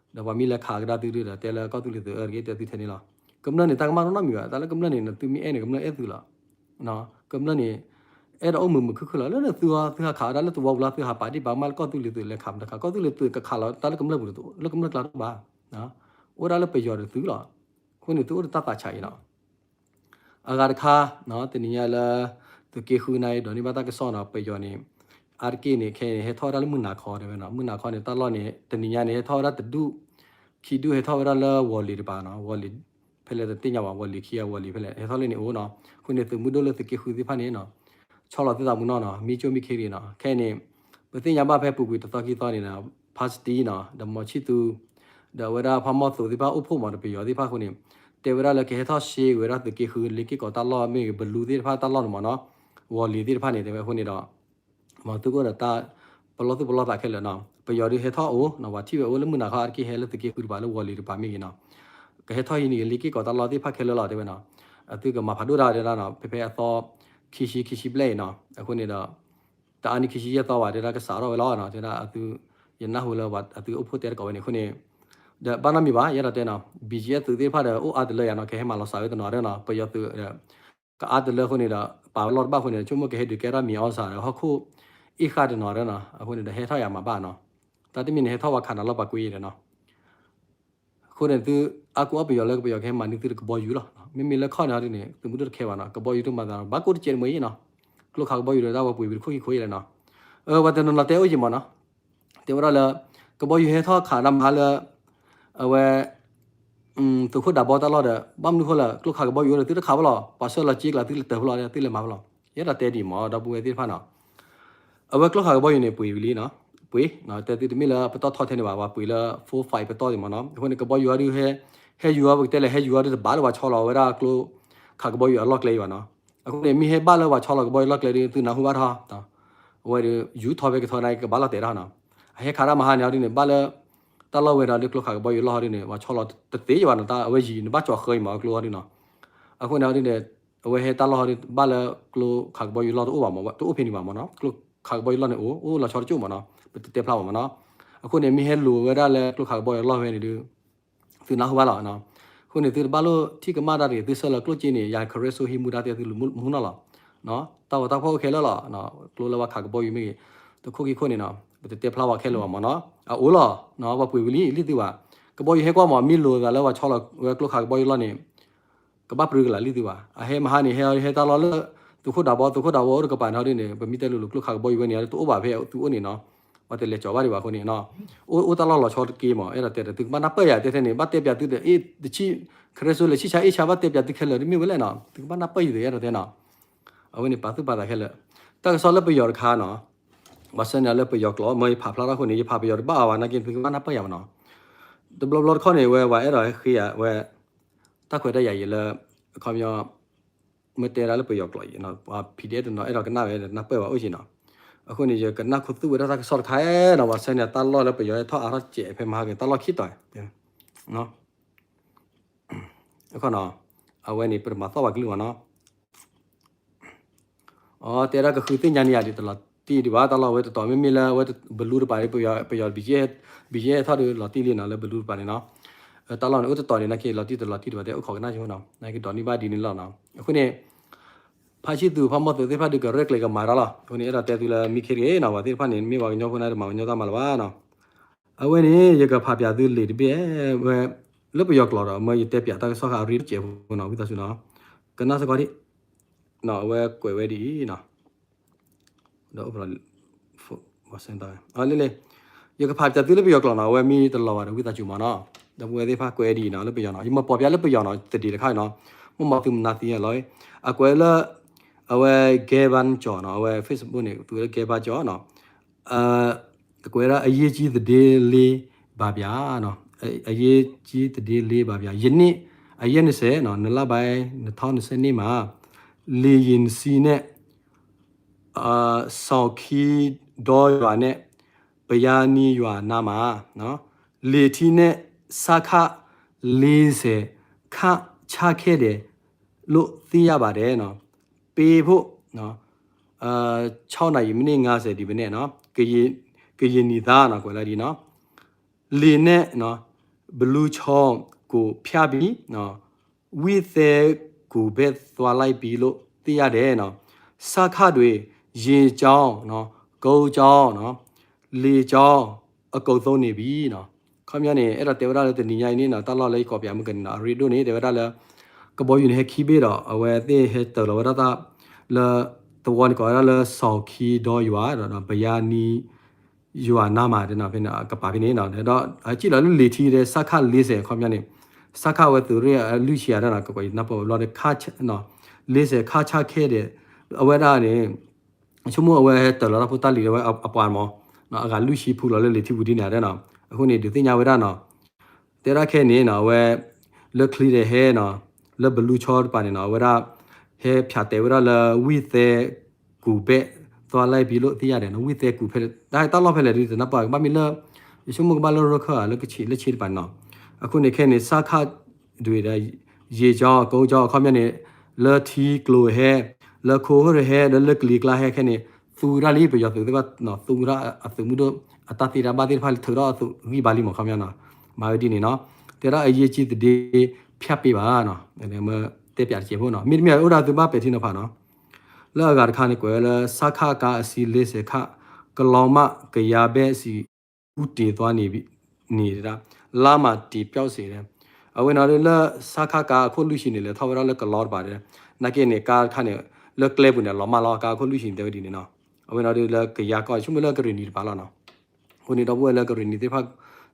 ဒီးပှၤမ့ၢ်လဲၤခးကဒါသုဒုးဒီး တဲလၢကီၢ်သူလ့ၤသုးအၢတဂ့ၤ တဲသုထဲန့ၣ်လီၤ. ကမျၢၢ်န့ၣ် တၢ်ကမၣ်နီတမံၤဘၣ် တၢ်လၢကမျၢၢ်န့ၣ် နသုမ့ၢ်အဲၣ်န့ၣ် ကမျၢၢ်အဲၣ်သုလီၤ. ကမျၢၢ်န့ၣ် အဲၣ်ဒိးအိၣ်မုာ်မုာ်ခုၣ်ခုၣ်လီၤ. လၢနသုအီၤ သုဟးခးဝဲဒၣ်လၢသဝီပူၤလီၤ သုဟးပာ်ဒံးပာ်ကမၣ်လၢကီၢ်သူလ့ၤသုးလဲၤခးမတၤခး ကီၢ်သူလ့ၤသုးကခးလီၤ တၢ်လၢကမျၢၢ်ပူၤ လၢကမျၢၢ်ကျါတအိၣ်ဘၣ်. အိၣ်ဒၣ်လၢပယီၤဒီးသုလီၤ. အဃိန့ၣ် သုအိၣ်ဒီးတၢ်သးဆးအံၤလီၤ. အဂၤတခါ တနံၤညါလၢ သုးက့ဃုနၤအံၤ ဒိးန့ၢ်ဘၣ်တၢ်ကစီၣ်နီၤ ပယီၤန့ၣ် အါတက့ၢ်န့ၣ် ခဲအံၤန့ၣ် ဟဲထီၣ်ဝဲဒၣ်လၢမုၢ်နၤခီတဲဝဲနီၤ မုၢ်နၤခီန့ၣ် တၢ်လီၢ်န့ၣ် တနံၤညါန့ၣ် ဟဲထီၣ်ဝဲဒၣ်တဒူၣ် ခံဒူၣ်ဟဲထီၣ်ဝဲဒၣ်လၢဝီၤလံၤတပၤနီၤ ဝီၤလံၤ ဖဲလဲၣ်တသ့ၣ်ညါဘၣ် ဝီၤလံၤခံဂၤဝီၤလံၤဖဲလဲၣ် ဟဲထီၣ်လၢန့ၣ်အိၣ်နီၤ အဃိန့ၣ် သုးမုၢ်ဒိၣ်လၢသုးက့ဃုသ့ၣ်တဖၣ်န့ၣ်နီၤ ဆီလီၤသုသးမုၢ်နီၢ်နီၤ မံကၠိမံခ့ရံၣ်နီၤ ခဲအံၤန့ၣ် ပသ့ၣ်ညါဘၣ်ဖဲပူၤကွံာ်တသီခံသီန့ၣ်နီၤ ဖါစတံနီၤ ဒီးမီၤဆံၣ်သူ ဒီးအဝဲဒၣ်ဖးမီၢ်သိးသ့ၣ်တဖၣ်အိၣ်ဖှိၣ်မးဒီးပယီၤသ့ၣ်တဖၣ်အဃိန့ၣ် တဲဝဲဒၣ်လၢကဟဲထီၣ်ရှဲဝဲဒၣ်သုးက့ဃု လ့က့ၢ်ကီးတၢ်လီၢ်မ့ၢ်ဂ့ၤ ဘလူးသ့ၣ်တဖၣ်တၢ်လီၢ်န့ၣ်မးနီၤ ဝီၤလံၤသ့ၣ်တဖၣ်န့ၣ် တဲဝဲအဃိန့ၣ်ဒီး မ့ၢ်သုကအိၣ်ဒီးတၢ်ပလီၢ်သူၣ်ပလီၢ်သးခဲလၢာ်နီၤ ပယီၤဒုးဟဲထီၣ်အိၣ်နီၤ ပှၤထံၣ်ဝဲအိၣ်လၢမုၢ်နၤခီအါတက့ၢ် ဟဲလၢသုးက့ဃုတပၤလၢဝီၤလံၤတပၤမ့ၢ်ဂ့ၤနီၤ ကဟဲထီၣ်ဟံးန့ၢ်ဂ့ၤ လ့က့ၢ်ကီးတၢ်လီၢ်သ့ၣ်တဖၣ်ခဲလၢာ်လီၤ တဲဝဲနီၤ အသုကမၤဖးဒိၣ်တၢ်ဒဲဒၣ်နီၤ ဖဲဖဲအသီ ခံဆံခံဆံဘျဲၣ်အံၤနီၤ အဃိန့ၣ်ဒီး တအါနံၣ်ခံဆံယဲၢ်သီဘၣ် တဲဒၣ်ကစးထီၣ်ဝဲလီၤနီၤ တဲဒၣ်အသု ယနၢ်ဟူလၢအသုအိၣ်ဖှိၣ်တဲတကိးဝဲန့ၣ်အဃိန့ၣ် ဒီးဘၣ်နီတမံၤဘၣ် ယအဲၣ်ဒိးတဲနီၤ ဘံၣ်ကၠံၣ်အဲၣ်သုးသ့ၣ်တဖၣ်ဒီး အိၣ်အါတလၢယၤနီၤ ကဟဲမၤလီၤစှၤဝဲတနီၤဒီးနီၤ ပယီၤသုးဒီး ကအါတလၢအဃိန့ၣ်ဒီး ပာ်ဝဲလီၢ်တဘၣ်အဃိန့ၣ်ဒီး ဆိကမိၣ်ကဟဲဒုးကဲထီၣ်မံၤအီၣ်စၢ်ဒီး ဟီၣ်ခိၣ်အ့ၣ်ဃာ်တနီၤဒီးနီၤ အဃိန့ၣ်ဒီး ဟဲထီၣ်ယၤမၤဘၣ်နီၤ တၢ်တမံၤန့ၣ် ဟဲထီၣ်ဝဲခးနၤလီၢ်ပှၤကွ့အံၤဒီးနီၤ အဃိန့ၣ် သုအါကူအီၣ်ပယီၤလၢပယီၤကဟဲမၤန့ၢ်သုတကဘီယူၤလီၤ. မ့မ့ၢ်လၢခီၣ်န့ၣ်ဟီဒ်န့ၣ် သုးမုၢ်ဒိၣ်တခဲဘၣ်နီၤ ကဘီယူၤတမၤသးဘၣ်ကိးတစဲးတမှဲၤအံၤနီၤ ကျိခးကဘီယူၤဒီးတၢ်ဝဲပှ့ၤဝံၤတခိၣ်ခံခိၣ်အံၤလီၤနီၤ အဝဲတနီၤနီၤတဲအိၣ်ယံၤမးနီၤ တဲဝဲဒၣ်လၢ ကဘီယူၤဟဲထီၣ်ခးနမါလၢ အဝဲ သုးခိၣ်ဒးဘီတၢ်လီၢ်ဒီး ဘၣ်မနုၤဃိလၢ ကျိခးကဘီယူၤဒီးသုတခးဘၣ်လီၤ ပှၤဆှၢလီၤစ့ကျါသုလဲၤတၢၢ်ဖဲလီၤ သုလဲၤမၤဖဲလီၤ ယအဲၣ်ဒိးတဲဒ်မး ဒီပုၢ်ဝဲၢ်သ့ၣ်တဖၣ်နီၤ အဝဲကျိခးကဘီယူၤန့ၣ် ပှ့ၤဝံၤလံနီၤ ပှ့ၤ တဲသုတမ့ၢ်လၢပတီၢ်ထီထဲန့ၣ်ဘၣ် ပှၤပှ့ၤလၢ four five ပတီၢ်ဒံးမးနီၤ အဃိန့ၣ် ကဘီယူၤအီၤဒုး ဟဲယူၤအီၤ ပကတဲလဲၣ် ဟဲယူၤအီၤဒုးတဘၣ်လၢပှၤဆီလီၤဝဲဒၣ်ကျိခးကဘီယူၤအလီၢ်ကျဲအံၤဘၣ်နီၤ အဃိန့ၣ် မ့ၢ်ဟဲဘၣ်လၢပှၤဆီလီၤကဘီယူၤလီၢ်ကျဲဒုး သုနၢ်ဟူဘၣ်ထီၣ် အဝဲဒုး ယူၤထီၣ်ဖဲကထီၣ်န့ၣ် ကဘၣ်လီၤတဲာ်တၢ်နီၤ အဟဲခးတၢ်မဟါန့ၣ်ဟီဒ်န့ၣ် ဘၣ်လၢ တၢ်လီၢ်ဝဲဒီးလၢကျိခးကဘီယူၤလီၢ်ဟီဒ်န့ၣ် ပှၤဆီလီၤတသ့ယဘၣ်နီၤ တၢ်အဝဲယံၤ နဘၣ်ကၠီၤဃၢအံၤမး အကျိဟီဒ်နီၤ အဃိန့ၣ်ဟီဒ်န့ၣ် အဝဲဟဲတၢ်လီၢ်ဟီဒ် ဘၣ်လၢကျိခးကဘီယူၤလီၢ်တအိၣ်ဘၣ်မး တအိၣ်ဖဲန့ၣ်ဘၣ်မးနီၤ ကျိခးကဘီယူၤလီၢ်န့ၣ်အိၣ် အိၣ်လီၤဆီတကၠိၣ်မးနီၤ ပတတဲဖျါဘၣ်မးနီၤ အဃိန့ၣ် မ့ၢ်ဟဲလိာ်ဝဲဒၣ်လၢကျိခးကဘီယူၤလီၢ်ဝဲန့ၣ်ဒီး သုနၢ်ဟူဘၣ်လီၤ. အဃိန့ၣ် သုတဘၣ်လိၣ်ထံၣ်ကမၣ်တၢ်တဂ့ၤ, သုဆှၢလီၤကျိၣ်စ့န့ၣ် ယၤခရၢစိဟံးမူဒါတဲသုမူနီၢ်လီၤ. တၢ်ဂီၤတၢ်ဖီၣ်အိၣ်ခဲလၢာ်လီၤ. ကျိလၢပှၤခးကဘီယူၤမ့ၢ်ဂ့ၤ, တခိၣ်ခံခိၣ်န့ၣ်နီၤ, ပတတဲဖျါဝဲခဲလၢာ်ဘၣ်မ့ၢ်နီၤ, အအိၣ်လီၤ. ပှၤပှ့ၤဝံၤလံ လံသုဘၣ်. ကဘီယူၤဟဲကွၢ်မး မ့ၢ်လိာ်သးလၢပှၤဆီလီၤဝဲကျိခးကဘီယူၤလီၢ်န့ၣ် ကဘၣ်ပြၢကလာ်လံသုဘၣ်. အဟဲမဟါန့ၣ် ဟဲဟဲတၢ်လီၢ်လၢ သုးခိၣ်ဒးဘီ သုးခိၣ်ဒးဘီအိၣ်တကပၤန့ၣ်ဒ်န့ၣ် ပမ့ၢ်တဲလိၤလိၤကျိခးကဘီယူၤဝဲန့ၣ် တအိၣ်ဘၣ်ဖဲသုအိၣ်န့ၣ်နီၤ, ပှၤတလဲၤကၠီၤဘၣ်ဒံးဘၣ်အဃိန့ၣ်နီၤ, အိၣ်အိၣ်တၢ်လီၢ်လီၤဆီတက့ၢ်မး အဲၣ်ဒိးတဲဒီး သုကဘၣ်နၢ်ပၢၢ်ယၤတဲထဲန့ၣ် ဘၣ်တဲပၠးသုဒီး အ့ၣ် တဆံ ခရၢစိလဲၤဆံၣ်ဆါအ့ၣ်ဆါ ဘၣ်တဲပၠးသုခဲလၢာ် တမ့ၢ်ဝဲလဲၣ်နီၤ, သုကဘၣ်နၢ်ပၢၢ်ယၤဒီး အဲၣ်ဒိးတဲနီၤ, အဝဲန့ၣ်ပာ်သူၣ်ပာ်သးခဲလၢာ်, တၢ်ကစီၣ်လၢပယီၤတခါနီၤ, ဘၣ်ဆၣ်န့ၣ်လၢပယီၤကျိာ် မ့ၢ်ယဖးဖျါထီၣ်အဃိန့ၣ် ယဖးပယီၤတဘၣ်အါဘၣ် နာ်က့သုကဘၣ်နၢ်ပၢၢ်ယၤမးနီၤ, တဘျီဘျီတခီန့ၣ် ဝဲ ဝဲအဲၣ်ဒိးဃ့ယၤဝဲ တၢ်ခွဲးတၢ်ယာ်အံၤလၢ အခီပညီ မ့ၢ်တဲဒၣ်လၢပယီၤကျိာ်အံၤ ပှၤ PDF တနီၤ အဲၣ်ဒိးကနၣ်ဝဲဒီး နၢ်ပၢၢ်ဝဲအိၣ်က့ၤနီၤ, အဃိန့ၣ် ယကနၢ်ခူသူၣ်ဝဲဒၣ်တၢ်ကစီၣ်တခါနီၤ, ဘၣ်ဆၣ်န့ၣ် တၢ်လီၢ်လၢပယီၤဟဲထီၣ်အါထီၣ်စဲးဖဲမဟါက့ၤ တၢ်လီၢ်ခံတီၤ အခီနီၤ, အဝဲန့ၣ် ပတမၤသီၣ်ပှၤကလုၢ်မးနီၤ အတဲဒၣ်ကဃုသ့ၣ်ညါန့ၢ်ယၤဒ်တလီၤတံၢ်ဒံးဘၣ်, တၢ်လီၢ်ဝဲတတီၤ မ့မ့ၢ်လၢအဝဲဘလူတပၤ ပယီၤ ပယီၤ ဘံယဲၢ်ထီၣ်ဒီးလီၤတံၢ်လံနီၤ လၢဘလူတပၤန့ၣ်နီၤ, တၢ်လီၢ်န့ၣ် အိၣ်တတီၤန့ၣ် နာ်က့ လီၤတံၢ်တလီၤတံၢ်ဒံးဘၣ် တဲအိၣ်ခိးကနၣ်ဆိနီၤ နာ်က့ ဒိးန့ၢ်ဘၣ်ဒ်န့ၣ်လီၤနီၤ, အဃိန့ၣ် ဖါဆံသူၣ်ဖါမီၢ်သုးသ့ၣ်တဖၣ်ဒုးကရဲၣ်ကျဲၤကမၤတၢ်လီၤ, အဃိန့ၣ် အဲၣ်ဒိးတဲသုလၢမံခ့တဂ့ၤနီၤ, ပှၤသ့ၣ်တဖၣ်န့ၣ် မ့ၢ်ပှၤကညီဖိန့ၣ် တမၤကညီတၢ်မၤလၢၤဘၣ်နီၤ, အဝဲန့ၣ် ယကဖးပၠးသုလံာ်တဘ့ၣ်ဝဲ လၢပယီၤကျိာ်ဒီး မ့ၢ်ယတဲပၠးတၢ်ကစီၣ်ဃာ်အရ့ဒိၣ်စဲးဖိနီၤ ဝံသးစူၤနီၤ, ကနၣ်စ့ၢ်ကီးဒံး, အဝဲကွဲးဝဲဒ်အံၤနီၤ, ဒီးအိၣ်ဖဲလီၤ လံလံ, ယကဖးပၠးသုလၢပယီၤကျိာ်နီၤ, အဝဲမ့ၢ်တလီၤဘၣ်ဒီး ဝံသးစူၤမးနီၤ, ဒီပုၢ်ဝဲၢ်သ့ၣ်တဖၣ်ကွဲးဒ်အံၤနီၤ လၢပယီၤနီၤ, ယမ့ၢ်ပိာ်ပၠးလၢပယီၤနီၤ သဒ့တခါနီၤ, မ့ၢ်မၤသုမနၤသံလီၤ, အကွဲးလၢ အဝဲ ကဲဘါကၠီၤနီၤ, အဝဲ Facebook န့ၣ် သူဝဲလၢကဲဘါကၠီၤနီၤ အကွဲးဒၣ် အရေးကြီးသတင်းလေး ဘၣ်ပၠးနီၤ, အရေးကြီးသတင်းလေး ဘၣ်ပၠး, ယနေ့ အရက်နှစ်ဆယ်နီၤ, နလဘိုင် နှစ်ထောင့်နှစ်ဆယ့်နှစ်မှာ လေယာဉ်နှစ်စီးနဲ့ အ ဆောက်ခီဒေါ်ရွာနဲ့ ပယါနီရွာနားမှာနော် လေထီးနဲ့ စခ လေးဆယ် ခ ချခဲ့တယ်လို့ သိရပါတယ်နော်. ပေးဖို့နော် အဲ ခြောက်နာရီ မိနစ်ငါးဆယ် ဒီပဲနဲ့နော် ကရင် ကရင်နီသားနော် ကွယ်လာဒီနော် လေနဲ့နော် ဘလူးချောင်းကို ဖြတ်ပြီးနော် ဝိသဲကူဘက် သွားလိုက်ပြီလို့ သိရတယ်နော်. စခတွေ ရေကြောင်းနော် ကုန်းကြောင်းနော် လေကြောင်း အကုန်သုံးနေပြီနော်. ခီပညီန့ၣ် အဲၣ်ဒိးတဲဝဲဒၣ်လၢတနံၤညါအံၤန့ၣ်နီၤ တၢ်လီၢ်လၢယကိးပၠးမုၢ်ကနံၤနီၤ အရ့ဒိၣ်န့ၣ် တဲဝဲဒၣ်လၢ ကဘီယူၤန့ၣ် ဟဲခံဘ့ၣ်ဒီး အဝဲသ့ၣ်ဟဲတၢၤလီၤဝဲဒၣ်တၢ်လၢ သဝီန့ၣ်ကိးဝဲဒၣ်လၢ စီၣ်ခံဒီယွၤ ဒီး ပယါနံ ယွၤနါမးတဲနီၤ ဖဲန့ၣ် ကပၤဖဲန့ၣ်နီၤ ဒီး ကံၣ်လီၤလၢလံာ်ထံဒီး စခ လေးဆယ် ခီပညီန့ၣ် စခ ဝဲသုးရ့ၣ်အလွံၢ်ဆံယၤဒီးနီၤ ကကွဲးနၢ်ပၢၢ်ဝဲဘျီဒီး လေးဆယ် ခ ချခဲ့တယ် အဝဲဒၣ်န့ၣ် ဆိကမိၣ်အဝဲဟဲတၢၤလီၤတၢ်ဖိတၢ်လံၤဒီးဝဲအပှၤမး အဂၤလွံၢ်ဆံဖုလီၤလၢလံာ်ထံပူၤဒ်န့ၣ်တဲနီၤ အဃိန့ၣ် ဒုးသ့ၣ်ညါဝဲဒၣ်နီၤ တဲဒၣ်ခဲအံၤန့ၣ်နီၤ အဝဲ လၢချံဒီးဟဲနီၤ လၢဘလူးချောင်းတပၤန့ၣ်နီၤ အဝဲဒၣ် ဟဲဖၠးတဲာ်ဝဲဒၣ်လၢ ဝိသဲကူဘက် သွားလိုက်ပြီလို့ သိရတယ်နော် ဝိသဲကူဖဲ တၢ်တၢ်လီၢ်ဖဲလဲၣ်ဒုး တနၢ်ပၢၢ် ကဘၣ်မ့ၢ်လၢ ယဆိကမိၣ်ကဘၣ်လၢရခၢၣ်ဧါ လၢကဆံးလၢဆံးတပၤနီၤ အဃိန့ၣ်ခဲန့ၣ် စခ ဒွဲၣ်ဒီး ရေကြောင်း ကုန်းကြောင်း အခီပညီန့ၣ် လၢထံကျိၤဟဲ လၢခိဟဲ လၢလၢကလံၤကျါဟဲခဲန့ၣ် သူဝဲဒၣ်လံ ပယီၤသုးသ့ၣ်တဖၣ်နီၤ သူဝဲဒၣ်အသုးမုၢ်ဒိၣ် အတၢ်သ့တၢ်ဘၣ်သ့ၣ်တဖၣ်လၢထုးထီၣ်အသုးဂံၢ်ဘါလံမး ခီပညီနီၤ မၤဝဲဒ်န့ၣ်နီၤ တဲဒၣ် အရေးကြီးသတင်း ဖြတ်ပေးပါနော် တဲပၠးတကဲးဖိနီၤ မ့တမ့ၢ်အိၣ်ဒၣ်သုဘၣ်ပဲာ်ထံနီၤဖးနီၤ လၢအဂၤတခါန့ၣ် ကွဲးဝဲလၢ စခ ကားအစီး လေးဆယ် ခ ကလောင်မှ ကယားဘက်ဆီ ဦးတည်သွားနေပြီ န့ၣ် လမ်းမတည်ပြောက်စေတယ် အဝဲန့ၣ်ဒီးလၢ စခ ကားအခိၣ်လွံၢ်ဆံန့ၣ် လဲၤထီၣ်ဝဲဒၣ်လၢကလီတပၤဒီး နာ်က့န့ၣ် ကားတခါန့ၣ် လၢကျဲပူၤန့ၣ် လီၤမၢ်လီၤ ကားအခိၣ်လွံၢ်ဆံန့ၣ် တဲဝဲဒ်န့ၣ်နီၤ အဝဲန့ၣ်ဒီးလၢကယၤကီၢ် ဆိကမိၣ်လၢကရ့ၣ်နံၤတပၤလီၤနီၤ အဃိန့ၣ် ဒီပုၢ်ဝဲၢ်လၢကရ့ၣ်နံၤသ့ၣ်တဖၣ်